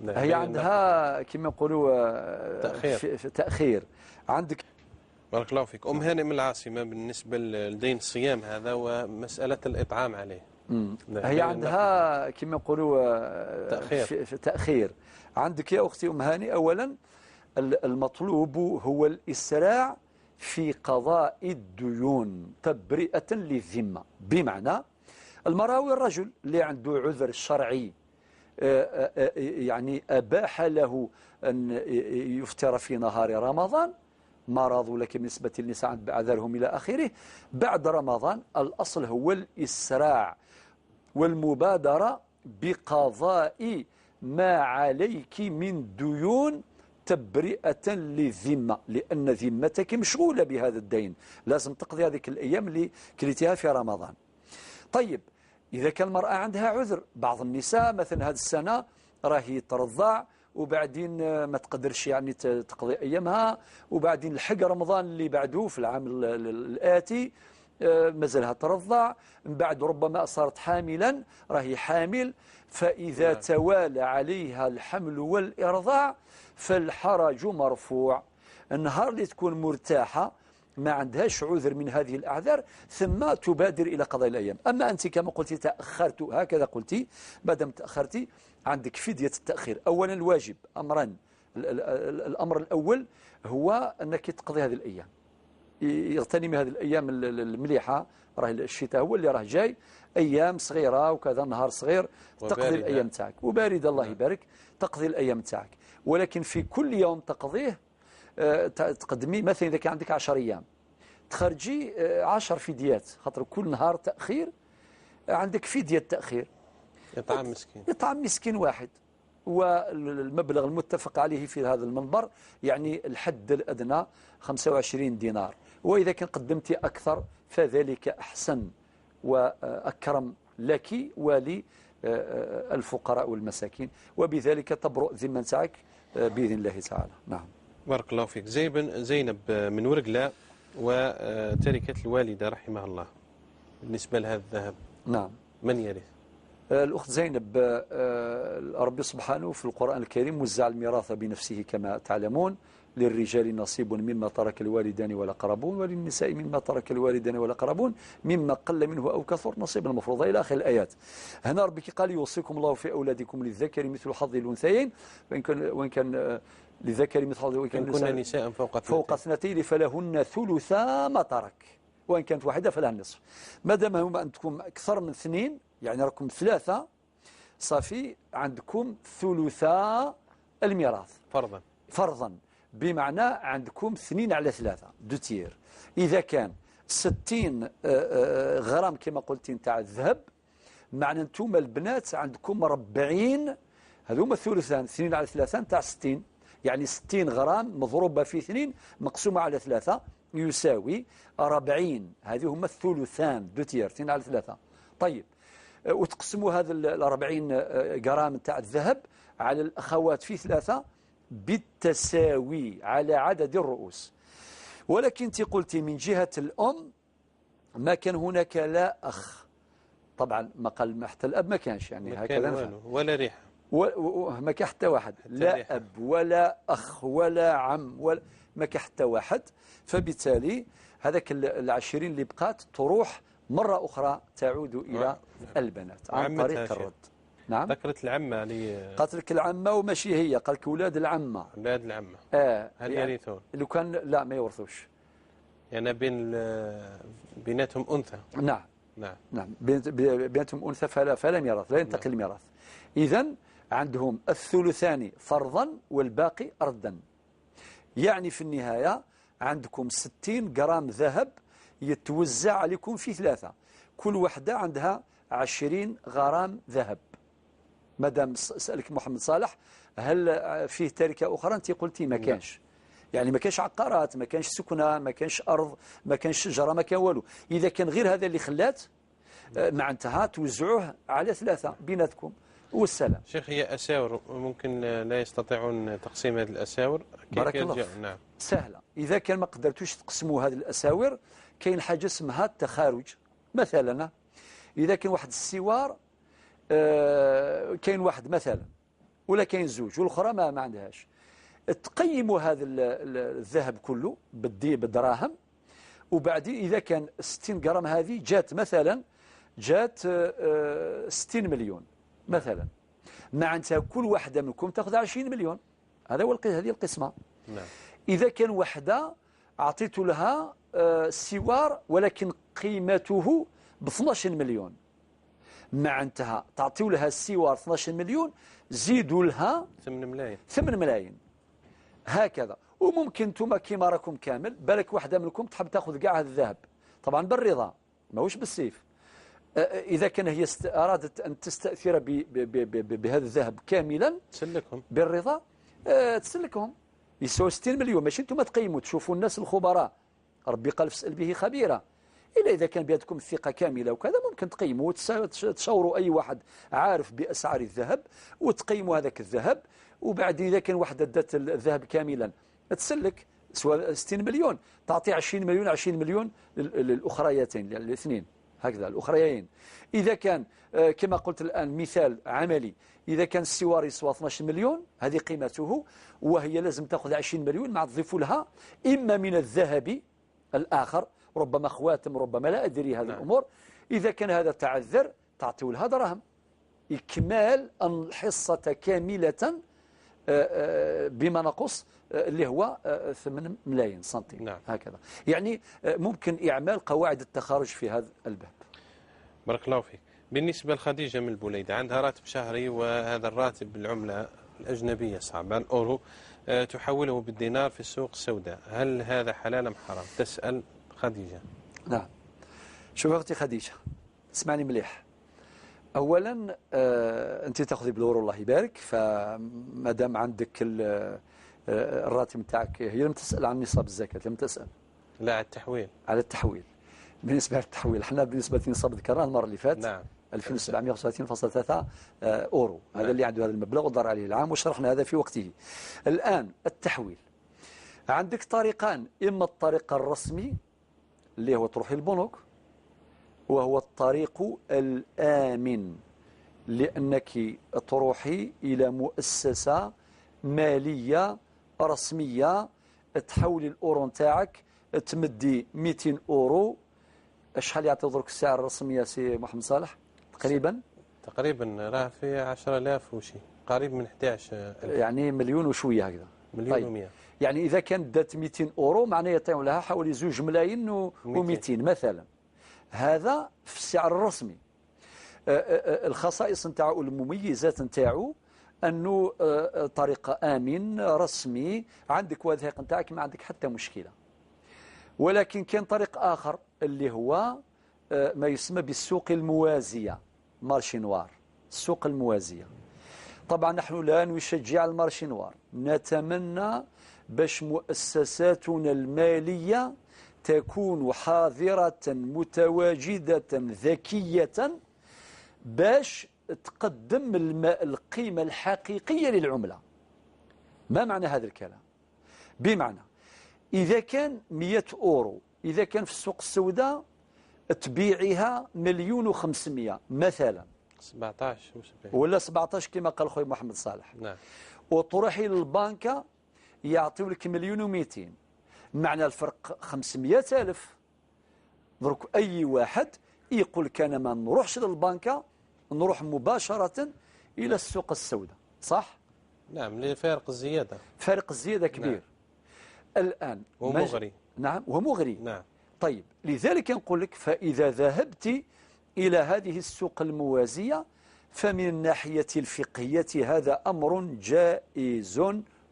هي عندها كما نقولوا تأخير. تأخير عندك. بارك الله فيك. أم هانئ من العاصمة، بالنسبة لدين الصيام هذا ومسألة الإطعام عليه. هي عندها كما نقولوا تأخير. تأخير عندك يا أختي أم هانئ. أولا المطلوب هو الإسراع في قضاء الديون تبرئة للذمة، بمعنى المراوي الرجل اللي عنده عذر شرعي يعني أباح له أن يفطر في نهار رمضان، مرض ولكن بالنسبة للنساء عند أعذارهم إلى آخره، بعد رمضان الأصل هو الإسراع والمبادرة بقضاء ما عليك من ديون تبرئة للذمة، لأن ذمتك مشغولة بهذا الدين، لازم تقضي هذيك الأيام اللي كليتها في رمضان. طيب إذا كان المرأة عندها عذر، بعض النساء مثلا هذه السنة راهي ترضع وبعدين ما تقدرش يعني تقضي أيامها، وبعدين الحق رمضان اللي بعده في العام الآتي مازالها ترضع، من بعد ربما صارت حاملا، راهي حامل، فإذا توالى عليها الحمل والإرضاع فالحرج مرفوع. النهار اللي تكون مرتاحة ما عندهاش عذر من هذه الأعذار ثم تبادر إلى قضاء الأيام. أما أنت كما قلت تأخرت، هكذا قلتي، ما دام تأخرتي عندك فدية التأخير. أولا الواجب أمرا، الأمر الأول هو أنك تقضي هذه الأيام، يغتنم هذه الأيام المليحة، راه الشتاء هو اللي راه جاي، أيام صغيرة وكذا، نهار صغير، تقضي الأيام تاعك وباردة الله يبارك، تقضي الأيام تاعك. ولكن في كل يوم تقضيه تقدمي مثلا إذا كان عندك 10 أيام تخرجي 10 فديات، خاطر كل نهار تأخير عندك فدية تأخير، إطعام مسكين، إطعام مسكين واحد. والمبلغ المتفق عليه في هذا المنبر يعني الحد الأدنى 25 دينار، وإذا كان قدمتي أكثر فذلك أحسن وأكرم لك وللفقراء والمساكين، وبذلك تبرؤ ذمة تاعك بإذن الله تعالى. نعم. بارك الله فيك. زينب من ورقلة وتركة الوالدة رحمها الله، بالنسبة لهذا الذهب، نعم، من يرث؟ الأخت زينب، ربي سبحانه في القرآن الكريم وزع الميراث بنفسه كما تعلمون، للرجال نصيب مما ترك الوالدان والأقربون، وللنساء مما ترك الوالدان والأقربون مما قل منه أو كثر نصيبا مفروضا، إلى آخر الآيات. هنا ربك قال يوصيكم الله في أولادكم للذكر مثل حظ الأنثيين، وإن كان للذكر مثل حظ، وإن كان نساء فوق اثنتين فلهن ثلثا ما ترك، وإن كانت واحدة فلها النصف. ما دام هما عندكم أكثر من اثنين، يعني راكم 3، صافي عندكم ثلثا الميراث فرضا، بمعنى عندكم 2 على 3 deux tiers. إذا كان 60 غرام كما قلت نتاع الذهب، معنى انتم البنات عندكم 40، هذوما الثلثان، 2 على 3 نتاع 60، يعني 60 غرام مضروبة في 2 مقسومة على 3 يساوي 40، هذه هما الثلثان deux tiers، 2 على 3. طيب وتقسموا هذا ال 40 غرام نتاع الذهب على الأخوات في 3 بالتساوي على عدد الرؤوس. ولكن انت قلتي من جهة الأم ما كان هناك لا أخ، طبعا ما قال حتى الأب ما كانش، يعني هكذا ولا ريحة، ما كان حتى واحد، لا ريحة. أب ولا أخ ولا عم ولا، ما كان حتى واحد. فبالتالي هذاك 20 اللي بقات تروح مرة أخرى تعود إلى البنات عن طريق الرد. نعم. ذكرت العمة اللي قالت لك العمة، وماشي هي، قال لك أولاد العمة. أولاد العمة. هل يعني يرثون؟ لو كان لا ما يورثوش. يعني بيناتهم أنثى. نعم. نعم. نعم، بيناتهم أنثى فلم يرث، لا ينتقل الميراث. إذا عندهم الثلثان فرضا والباقي ردا. يعني في النهاية عندكم 60 غرام ذهب يتوزع عليكم في 3، كل وحدة عندها 20 غرام ذهب. مادام سألك محمد صالح هل فيه تركة أخرى، أنت قلتي ما كانش، يعني ما كانش عقارات، ما كانش سكنة، ما كانش أرض، ما كانش شجرة، ما كان والو. إذا كان غير هذا اللي خلات معناتها توزعوه على 3 بيناتكم والسلام. شيخ هي أساور ممكن لا يستطيعون تقسيم هذه الأساور، بارك الله فيك. نعم سهلة، إذا كان ما قدرتوش تقسموا هذه الأساور كاين حاجة اسمها التخارج. مثلا إذا كان واحد السوار كاين واحد مثلا ولا كاين زوج والأخرى ما عندهاش، تقيموا هذا الذهب كله بالدراهم، وبعدين إذا كان 60 غرام هذه جات مثلا جات 60 مليون مثلا، معناتها كل واحدة منكم تأخذ 20 مليون. هذا هو هذه القسمة. نعم. إذا كان وحدة أعطيت لها سوار ولكن قيمته ب 12 مليون، معناتها تعطيو لها السوار 12 مليون، زيدوا لها 8 ملايين، 8 ملايين هكذا. وممكن انتم كيما راكم كامل بالك واحدة منكم تحب تاخذ كاع هذا الذهب، طبعا بالرضا ماهوش بالسيف. إذا كان هي أرادت أن تستأثر بهذا الذهب كاملا تسلكهم بالرضا، تسلكهم يسوى 60 مليون. ماشي انتم تقيموا، تشوفوا الناس الخبراء، ربي قال فاسأل به خبيرا. إلا إذا كان بيدكم الثقة كاملة وكذا ممكن تقيموا وتشاوروا أي واحد عارف بأسعار الذهب وتقيموا هذاك الذهب. وبعد إذا كان واحدة دات الذهب كاملا تسلك سواء 60 مليون، تعطي 20 مليون 20 مليون للأخريتين الاثنين هكذا الأخريين. إذا كان كما قلت الآن مثال عملي، إذا كان السوار يسوى 12 مليون هذه قيمته، وهي لازم تأخذ 20 مليون مع تضيف لها إما من الذهب الآخر ربما خواتم ربما لا أدري هذه الأمور. إذا كان هذا تعذر تعطيو لها دراهم، إكمال الحصة كاملة بما نقص اللي هو 8 ملايين سنتيم. نعم. هكذا يعني ممكن إعمال قواعد التخارج في هذا الباب. بارك الله فيك. بالنسبة لخديجة من البليدة عندها راتب شهري، وهذا الراتب بالعملة الأجنبية صعبة الأورو، تحوله بالدينار في السوق السوداء، هل هذا حلال أم حرام؟ تسأل خديجة. نعم. شوف أختي خديجة اسمعني مليح. أولا أنت تأخذي بالأورو الله يبارك، فما دام عندك الراتب نتاعك، هي لم تسأل عن نصاب الزكاة، لم تسأل. لا على التحويل. على التحويل. بالنسبة للتحويل احنا بالنسبة لنصاب ذكرناه المرة اللي فاتت. نعم. 2735.3 أورو. نعم. هذا اللي عنده هذا المبلغ ودار عليه العام، وشرحنا هذا في وقته. الآن التحويل عندك طريقان، إما الطريق الرسمي اللي هو تروحي البنوك، وهو الطريق الآمن، لأنك تروحي إلى مؤسسة مالية رسمية، تحولي الأورو نتاعك، تمدي 200 أورو. شحال يعطي درك السعر الرسمي يا سي محمد صالح؟ تقريبا تقريبا راه في 10000 وشي، قريب من 11000، يعني مليون وشوية هكذا، مليون و100. يعني إذا كان دات 200 أورو معناه يعطيو لها حوالي 2 ملايين و200 مثلا. هذا في السعر الرسمي. الخصائص نتاعو المميزات نتاعو أنه طريقة آمن رسمي، عندك وثائق نتاعك ما عندك حتى مشكلة. ولكن كان طريق آخر اللي هو ما يسمى بالسوق الموازية، marché noir، السوق الموازية. طبعا نحن لا نشجع ال marché noir، نتمنى باش مؤسساتنا المالية تكون حاضرة متواجدة ذكية باش تقدم القيمة الحقيقية للعملة. ما معنى هذا الكلام؟ بمعنى إذا كان 100 أورو إذا كان في السوق السوداء تبيعها 1,500,000 مثلا، 17 ولا 17 كما قال خويا محمد صالح. نعم. وتروحي للبنكة يعطيو لك 1,200,000، معنى الفرق 500,000. درك أي واحد يقول كان ما نروحش للبنكة، نروح مباشرة إلى السوق السوداء، صح؟ نعم، لفارق الزيادة. فارق الزيادة كبير. نعم. الآن ومغري. نعم ومغري. نعم. طيب لذلك نقول لك فإذا ذهبت إلى هذه السوق الموازية فمن الناحية الفقهية هذا أمر جائز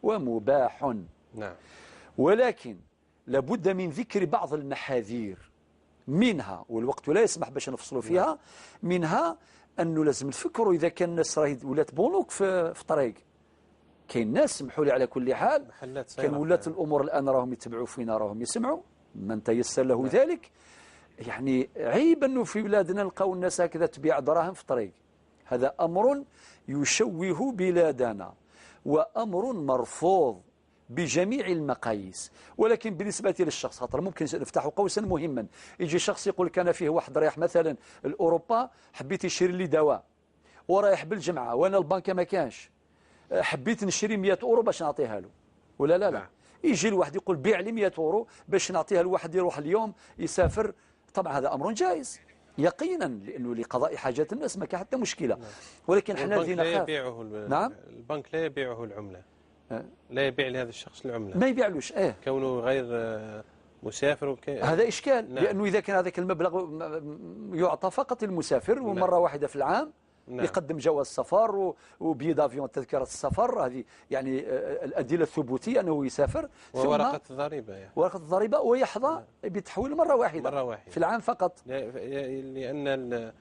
ومباح. نعم. ولكن لابد من ذكر بعض المحاذير. منها والوقت لا يسمح باش نفصلوا فيها، منها أنه لازم نفكروا إذا كان الناس راهي ولات بنوك في الطريق، كاين ناس سمحوا لي على كل حال، كان ولات الأمور الآن راهم يتبعوا فينا، راهم يسمعوا من تيسر له ذلك. يعني عيب أنه في بلادنا نلقاو الناس هكذا تبيع دراهم في الطريق، هذا أمر يشوه بلادنا وأمر مرفوض بجميع المقاييس. ولكن بالنسبة للشخص، خاطر ممكن نفتح قوسا مهما، يجي شخص يقول كان فيه واحد رايح مثلا لأوروبا، حبيت يشري لي دواء ورايح بالجمعة وأنا البنكة ما كانش، حبيت نشري 100 أورو باش نعطيها له، ولا لا لا، يجي الواحد يقول بيع لي 100 أورو باش نعطيها لواحد يروح اليوم يسافر. طبعا هذا أمر جائز يقينا، لأنه لقضاء حاجات الناس ما كان حتى مشكلة. ولكن حنا الذين لا يبيعه، نعم، البنك لا يبيعه العملة، لا يبيع لهذا الشخص العملة، ما يبيعلوش، كونه غير مسافر هذا إشكال. نعم. لأنه إذا كان هذاك المبلغ يعطى فقط للمسافر ومرة واحدة في العام، نعم، يقدم جواز سفر و billet d'avion تذكرة السفر، هذه يعني الأدلة الثبوتية أنه يسافر، وورقة الضريبة، يعني ورقة الضريبة، ويحظى نعم بتحويل مرة واحدة في العام فقط، لأن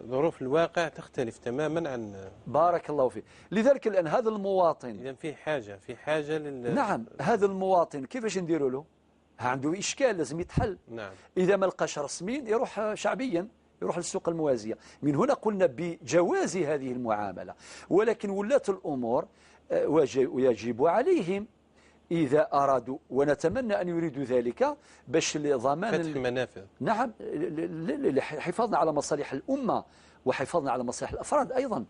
ظروف الواقع تختلف تماما عن. بارك الله فيك. لذلك الآن هذا المواطن إذا في حاجة نعم، هذا المواطن كيفاش نديروا له؟ عنده إشكال لازم يتحل. نعم. إذا ما لقاش رسميا يروح شعبيا، يروح للسوق الموازية. من هنا قلنا بجواز هذه المعاملة، ولكن ولاة الأمور ويجب عليهم إذا أرادوا، ونتمنى أن يريدوا ذلك، باش لضمان فتح المنافذ، نعم، حفاظنا على مصالح الأمة وحفاظنا على مصالح الأفراد أيضا،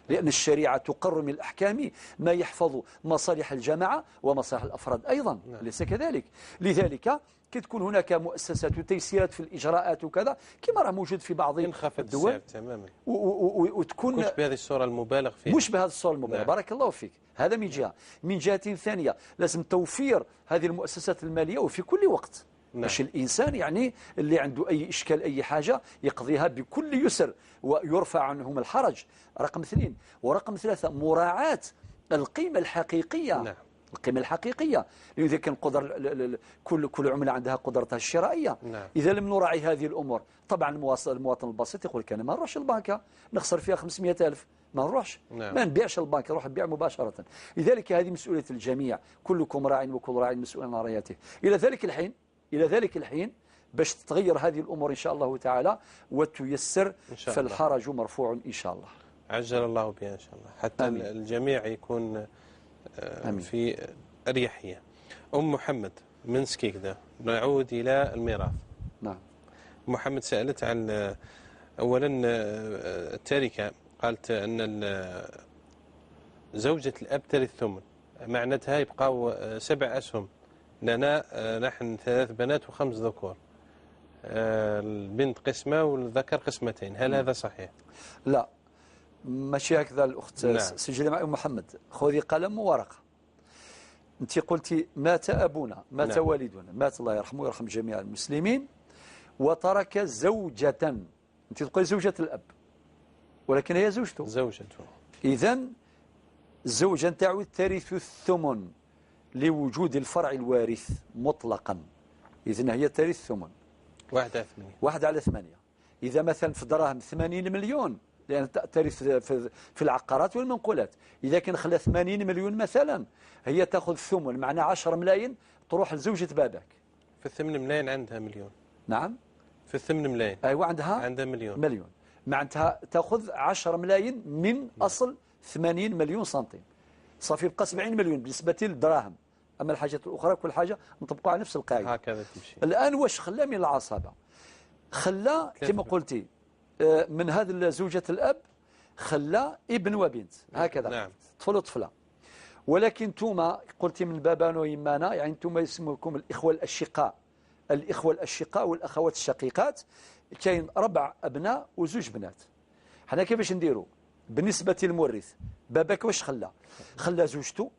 لأن الشريعة تقر من الأحكام ما يحفظ مصالح الجماعة ومصالح الأفراد أيضا. نعم. ليس كذلك؟ لذلك كي تكون هناك مؤسسات وتيسيرات في الإجراءات وكذا كما راه موجود في بعض الدول تماما، وتكون مش بهذه الصورة المبالغ فيها، مش بهذه الصورة المبالغ. نعم. بارك الله فيك. هذا من جهة. من جهة ثانية لازم توفير هذه المؤسسات المالية وفي كل وقت. نعم. باش الإنسان يعني اللي عنده أي إشكال أي حاجة يقضيها بكل يسر ويرفع عنهم الحرج. رقم 2. ورقم 3 مراعاة القيمة الحقيقية. نعم. القيمة الحقيقية، لأن إذا كان قدر كل عملة عندها قدرتها الشرائية. نعم. إذا لم نراعي هذه الأمور، طبعا المواطن البسيط يقول لك أنا ما نروحش البنكة نخسر فيها 500,000، ما نروحش. نعم. ما نبيعش البنك، نروح نبيع مباشرة. لذلك هذه مسؤولية الجميع، كلكم راع وكل راع مسؤول عن رعيته. إلى ذلك الحين باش تتغير هذه الأمور إن شاء الله تعالى وتيسر، فالحرج مرفوع إن شاء الله. عجل الله بها إن شاء الله حتى آمين. الجميع يكون آمين. في أريحية. أم محمد من سكيكدا، نعود إلى الميراث. نعم. محمد سألت عن أولا التركة، قالت أن زوجة الأب ترث الثمن، معناتها يبقاو 7 أسهم لنا، نحن 3 بنات و5 ذكور، البنت قسمة والذكر قسمتين، هل هذا صحيح؟ لا ماشي هكذا الأخت. نعم. سجلي مع أم محمد، خذي قلم وورقة. أنت قلتي مات أبونا، مات نعم. والدنا، مات الله يرحمه ويرحم جميع المسلمين، وترك زوجة. أنت تقولي زوجة الأب، ولكن هي زوجته. زوجته. إذن الزوجة نتاعو ترث الثمن لوجود الفرع الوارث مطلقا. إذن هي ترث الثمن. 1 على 8. 1 على 8. إذا مثلا في دراهم 80 مليون، لأن ترث في العقارات والمنقولات، إذا كان خلا 80 مليون مثلا، هي تأخذ الثمن، معناها 10 ملايين تروح لزوجة باباك. في 8 ملايين عندها مليون. نعم. في 8 ملايين. أيوة عندها مليون. مليون، معناتها تأخذ 10 ملايين من أصل 80 مليون سنتيم. صافي يبقى 70 مليون بالنسبة للدراهم. أما الحاجات الأخرى كل حاجة نطبقوا على نفس القاعدة. هكذا تمشي. الآن واش خلى من العصابة؟ خلى كما قلتي من هذا زوجة الأب خلى ابن وبنت هكذا. نعم. طفل وطفلة. ولكن انتوما قلتي من بابانا ويمانا، يعني انتوما يسموكم الإخوة الأشقاء، الإخوة الأشقاء والأخوات الشقيقات. كاين 4 أبناء وزوج بنات. حنا كيفاش نديروا؟ بالنسبة للمورث باباك واش خلى؟ خلى زوجته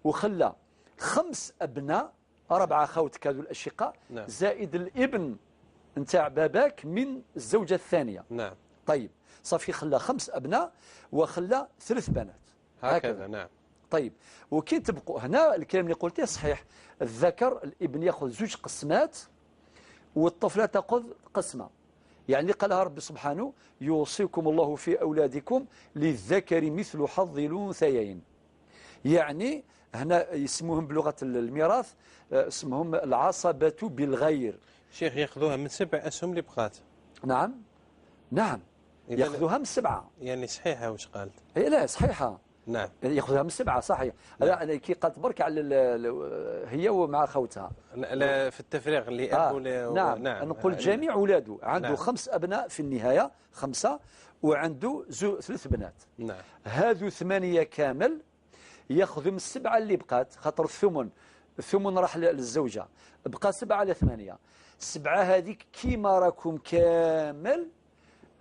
وخلى 5 أبناء، 4 خوتك هذو الأشقاء. نعم. زائد الابن نتاع باباك من الزوجة الثانية. نعم. طيب صافي خلى 5 أبناء وخلى 3 بنات هكذا. نعم. طيب وكي تبقوا هنا الكلام اللي قلتيه صحيح، الذكر الابن ياخذ 2 قسمات والطفلة تأخذ قسمة. يعني قالها ربي سبحانه يوصيكم الله في أولادكم للذكر مثل حظ الأنثيين. يعني هنا يسموهم بلغة الميراث اسمهم العصبة بالغير. شيخ ياخذوها من 7 أسهم اللي بقات. نعم نعم، ياخذوها من 7. يعني صحيحة واش قالت؟ إيه لا صحيحة. نعم، ياخذها من 7 صحيح. نعم. لا كي قالت برك على هي ومع خوتها. لا في التفريغ اللي نعم. نعم، نقول جميع اولاده عنده. نعم. 5 ابناء في النهاية، 5، وعنده 3 بنات. نعم، هذو 8 كامل ياخذوا من 7 اللي بقات، خاطر الثمن راح للزوجة، بقى 7 على 8. 7 هذيك كيما راكم كامل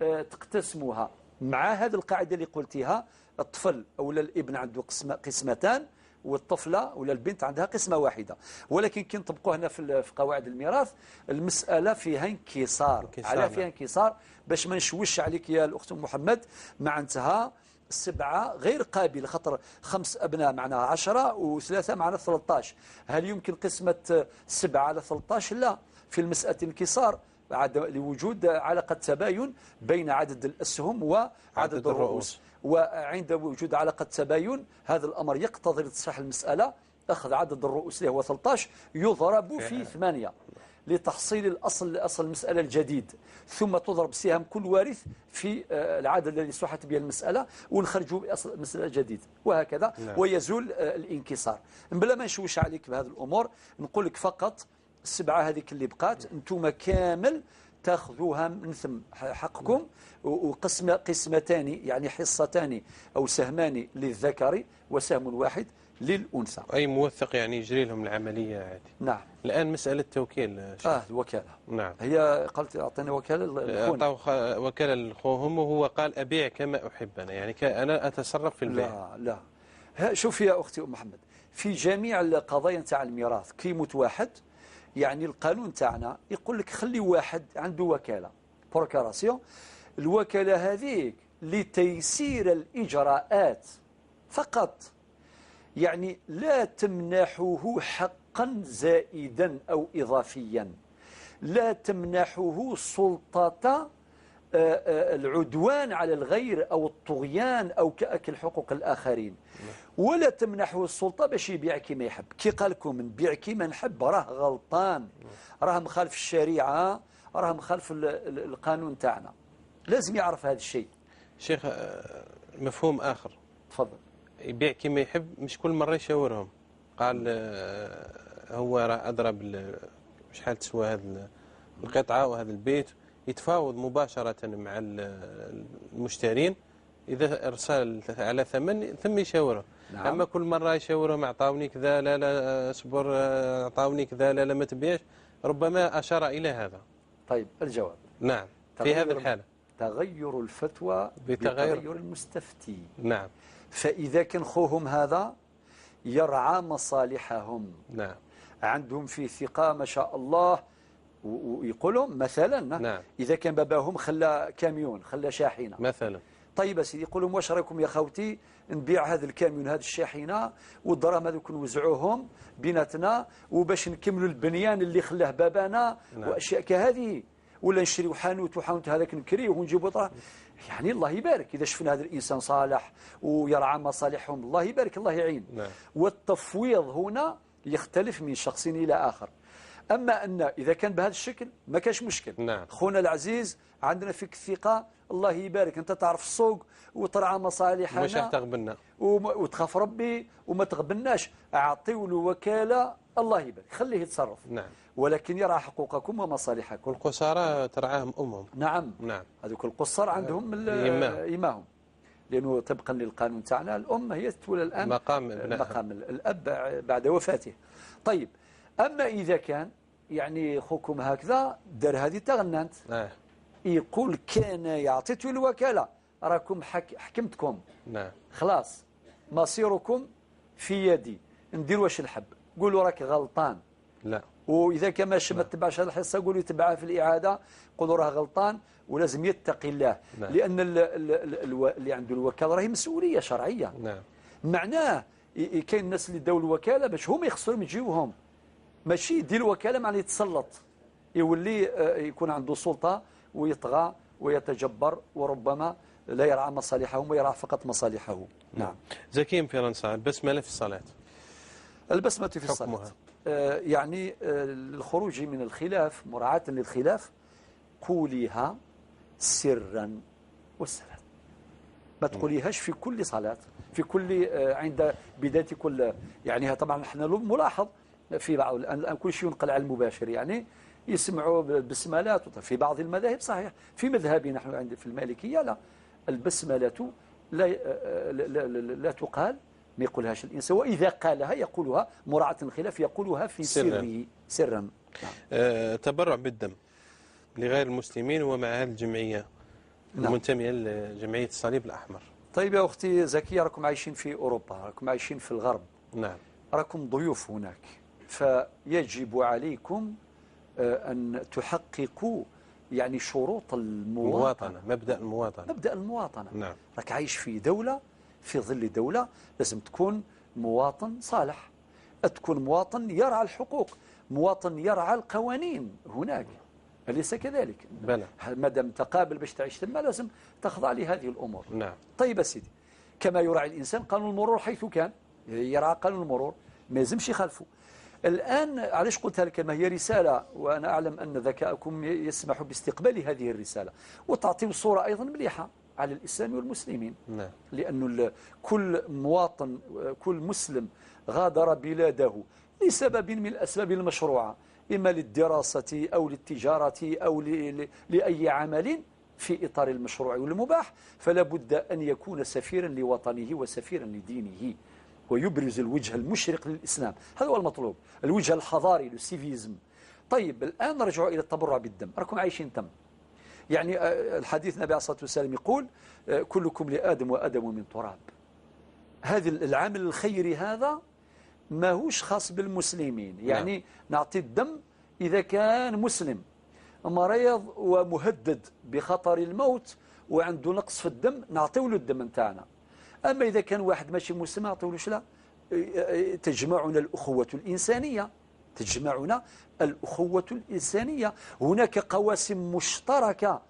تقتسموها مع هذه القاعدة اللي قلتيها، الطفل أو الابن عنده قسمتان، والطفلة ولا البنت عندها قسمة واحدة. ولكن كي نطبقوه هنا في قواعد الميراث المسألة فيها انكسار، على فيها انكسار باش ما نشوش عليك يا الأخت محمد. معناتها 7 غير قابل، خاطر 5 أبناء معناها 10 و3 معناها 13. هل يمكن قسمة 7 على 13؟ لا، في المسألة انكسار لوجود علاقة تباين بين عدد الأسهم وعدد الرؤوس، وعند وجود علاقة تباين هذا الأمر يقتضي لتصحيح المسألة أخذ عدد الرؤوس اللي هو 13 يضرب في 8 لتحصيل الأصل أصل المسألة الجديد، ثم تضرب سهام كل وارث في العدد الذي صحت به المسألة ونخرجوا بأصل المسألة الجديد، وهكذا. نعم. ويزول الانكسار. بلا ما نشوش عليك بهذه الأمور نقول لك فقط 7 هذيك اللي بقات انتم كامل تاخذوها من ثم حقكم، وقسمة قسمتان يعني حصتان أو سهمان للذكر وسهم واحد للأنثى. أي موثق يعني يجري لهم العملية عادي. نعم. الآن مسألة التوكيل. الوكالة. نعم. هي قالت أعطينا وكالة لأخونا. أعطوا وكالة لأخوهم وهو قال أبيع كما أحب أنا، يعني أنا أتصرف في البيع. لا لا، شوفي يا أختي أم محمد، في جميع القضايا نتاع الميراث كي يموت واحد يعني القانون تاعنا يقول لك خلي واحد عنده وكالة procuration. الوكالة هذيك لتيسير الإجراءات فقط، يعني لا تمنحه حقا زائدا أو إضافيا، لا تمنحه سلطة العدوان على الغير أو الطغيان أو كأكل حقوق الآخرين، ولا تمنحه السلطة باش يبيع كما يحب. كي قال لكم نبيع كما نحب راه غلطان، راه مخالف الشريعة، راه مخالف القانون تاعنا، لازم يعرف هذا الشيء. شيخ مفهوم آخر. تفضل. يبيع كما يحب مش كل مرة يشاورهم، قال هو راه أدرى شحال تسوى هذه القطعة وهذا البيت، يتفاوض مباشرة مع المشترين، إذا أرسل على ثمن ثم يشاوره. نعم. أما كل مرة يشاورهم أعطاوني كذا، لا لا أصبر، أعطاوني كذا، لا لا ما تبيعش، ربما أشار إلى هذا. طيب الجواب. نعم، في هذه الحالة تغير الفتوى بتغير المستفتي. نعم. فإذا كان خوهم هذا يرعى مصالحهم. نعم. عندهم في ثقة ما شاء الله، ويقولهم مثلا. نعم. إذا كان باباهم خلى كاميون، خلى شاحنة مثلا، طيب سيدي يقولهم واش رايكم يا خوتي نبيع هذا الكاميون هذه الشاحنة والدراهم هذوك نوزعوهم بيناتنا وباش نكملوا البنيان اللي خلاه بابانا. نعم. وأشياء كهذه، ولا نشريو حانوت وحانوت هذاك نكريه ونجيبوا طرح. يعني الله يبارك إذا شفنا هذا الإنسان صالح ويرعى مصالحهم، الله يبارك، الله يعين. نعم. والتفويض هنا يختلف من شخص إلى آخر. أما أن إذا كان بهذا الشكل ما كاش مشكل. نعم. خونا العزيز عندنا فيك الثقة، الله يبارك، أنت تعرف السوق وترعى مصالحنا، مش تغبنا وتخاف ربي وما تغبناش، أعطيوا له وكالة، الله يبارك، خليه يتصرف. نعم. ولكن يرعى حقوقكم ومصالحكم. والقصارى ترعاهم أمهم. نعم. نعم. هذوك القصار عندهم إماهم، لأنه طبقا للقانون تاعنا الأم هي تولى الآن مقام الأب بعد وفاته. طيب أما إذا كان يعني خوكم هكذا دار هذه تغننت، يقول كان يعطيته الوكالة راكم حكمتكم. نعم. خلاص مصيركم في يدي، ندير واش نحب. قولوا راك غلطان. لا. وإذا كان ما تبعش هذه الحصة قولوا يتبعها في الإعادة، قولوا راه غلطان ولازم يتقي الله. نعم. لأن اللي عنده الوكالة راهي مسؤولية شرعية. نعم. معناه كاين الناس اللي داو الوكالة باش هما يخسروا من جيوبهم، ماشي يدير الوكالة معناه يتسلط. يولي يكون عنده سلطة ويطغى ويتجبر، وربما لا يرعى مصالحهم ويرعى فقط مصالحه. نعم. زكي من فرنسا، البسملة في الصلاة. البسمة في الصلاة يعني الخروج من الخلاف، مراعاة للخلاف، قوليها سرا والسلام. ما تقوليهاش في كل صلاة، في كل عند بداية كل، يعني طبعا احنا ملاحظ في بعض الآن كل شيء ينقل على المباشر، يعني يسمعوا بسملات في بعض المذاهب. صحيح في مذهبنا نحن عند في المالكية لا، البسملة لا, لا, لا, لا تقال، ما يقولهاش الإنسان، وإذا قالها يقولها مراعاة الخلاف، يقولها في سره سرا. نعم. تبرع بالدم لغير المسلمين ومع هذه الجمعية المنتمية لجمعية الصليب الأحمر. طيب يا أختي زكية، راكم عايشين في أوروبا، راكم عايشين في الغرب. نعم. راكم ضيوف هناك، فيجب عليكم أن تحققوا يعني شروط المواطنة، مبدأ المواطنة. مبدأ المواطنة. نعم. راك عايش في دولة، في ظل دولة، لازم تكون مواطن صالح، تكون مواطن يرعى الحقوق، مواطن يرعى القوانين هناك، أليس كذلك؟ بلى. ما دام تقابل باش تعيش تما لازم تخضع لهذه الأمور. نعم. طيب سيدي، كما يراعي الإنسان قانون المرور حيث كان، يرعى قانون المرور، ما يلزمش يخالفه. الآن علاش قلت لك ما هي رسالة، وأنا أعلم أن ذكاءكم يسمح باستقبال هذه الرسالة وتعطي صورة أيضا مليحة على الإسلام والمسلمين. نعم. لأنه كل مواطن، كل مسلم غادر بلاده لسبب من الأسباب المشروعة، إما للدراسة أو للتجارة أو لأي عمل في إطار المشروع والمباح، فلا بد أن يكون سفيرا لوطنه وسفيرا لدينه، ويبرز الوجه المشرق للإسلام. هذا هو المطلوب، الوجه الحضاري لل civisme. طيب الآن نرجع إلى التبرع بالدم. راكم عايشين تم، يعني الحديث النبي عليه الصلاة والسلام يقول كلكم لآدم وآدم من تراب. هذا العمل الخيري هذا ماهوش خاص بالمسلمين، يعني نعم. نعطي الدم إذا كان مسلم مريض ومهدد بخطر الموت وعنده نقص في الدم نعطيو له الدم نتاعنا. أما إذا كان واحد ماشي مسلم نعطيولوش، لا. تجمعنا الأخوة الإنسانية، تجمعنا الأخوة الإنسانية. هناك قواسم مشتركة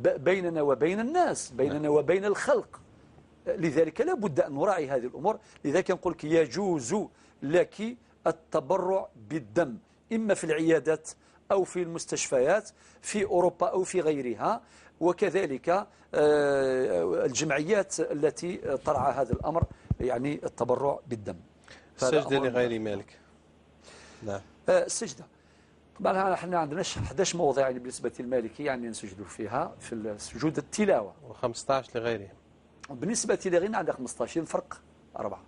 بيننا وبين الناس، بيننا وبين الخلق، لذلك لا بد أن نراعي هذه الأمور. لذلك نقول لك يجوز لك التبرع بالدم إما في العيادات أو في المستشفيات في أوروبا أو في غيرها، وكذلك الجمعيات التي ترعى هذا الأمر، يعني التبرع بالدم. السجدة لغير مالك. نعم. السجدة طبعا احنا عندنا 11 موضع يعني بالنسبة للمالكي يعني نسجدوا فيها في سجود التلاوة، و15 لغيرهم. بالنسبة لغيرنا عندنا 15، الفرق 4.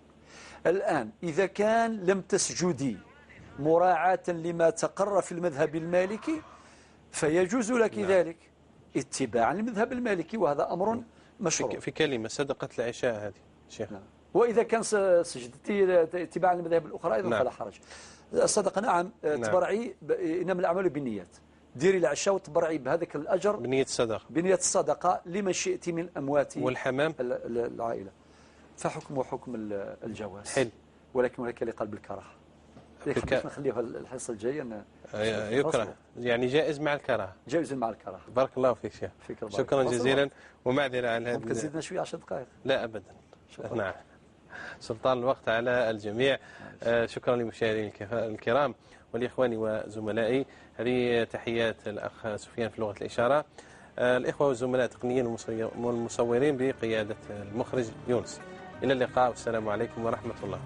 الآن إذا كان لم تسجدي مراعاة لما تقر في المذهب المالكي فيجوز لك نعم. ذلك اتباعا للمذهب المالكي، وهذا أمر مشروع. في كلمة صدقة العشاء هذه شيخ. نعم. وإذا كان سجدتي اتباعا للمذاهب الأخرى أيضا نعم. فلا حرج. الصدقة نعم تبرعي، إنما الأعمال بالنيات. ديري العشاء وتبرعي بهذاك الأجر بنية الصدقة، بنية الصدقة لمن شئت من أموات والحمام العائلة، فحكمه حكم الجواز. حلو. ولكن هناك اللي قال بالكراهة. نخليها الحصة الجاية. يكره يعني جائز مع الكراهة. جائز مع الكراهة. بارك الله فيك شيخ. شكرا جزيلا ومعذرة على هذا. ممكن زيدنا شوية 10 دقائق. لا أبدا. شكرا. نعم. سلطان الوقت على الجميع. شكرا للمشاهدين الكرام ولإخواني وزملائي. هذه تحيات الأخ سفيان في لغة الإشارة، الإخوة والزملاء التقنيين والمصورين بقيادة المخرج يونس. إلى اللقاء والسلام عليكم ورحمة الله.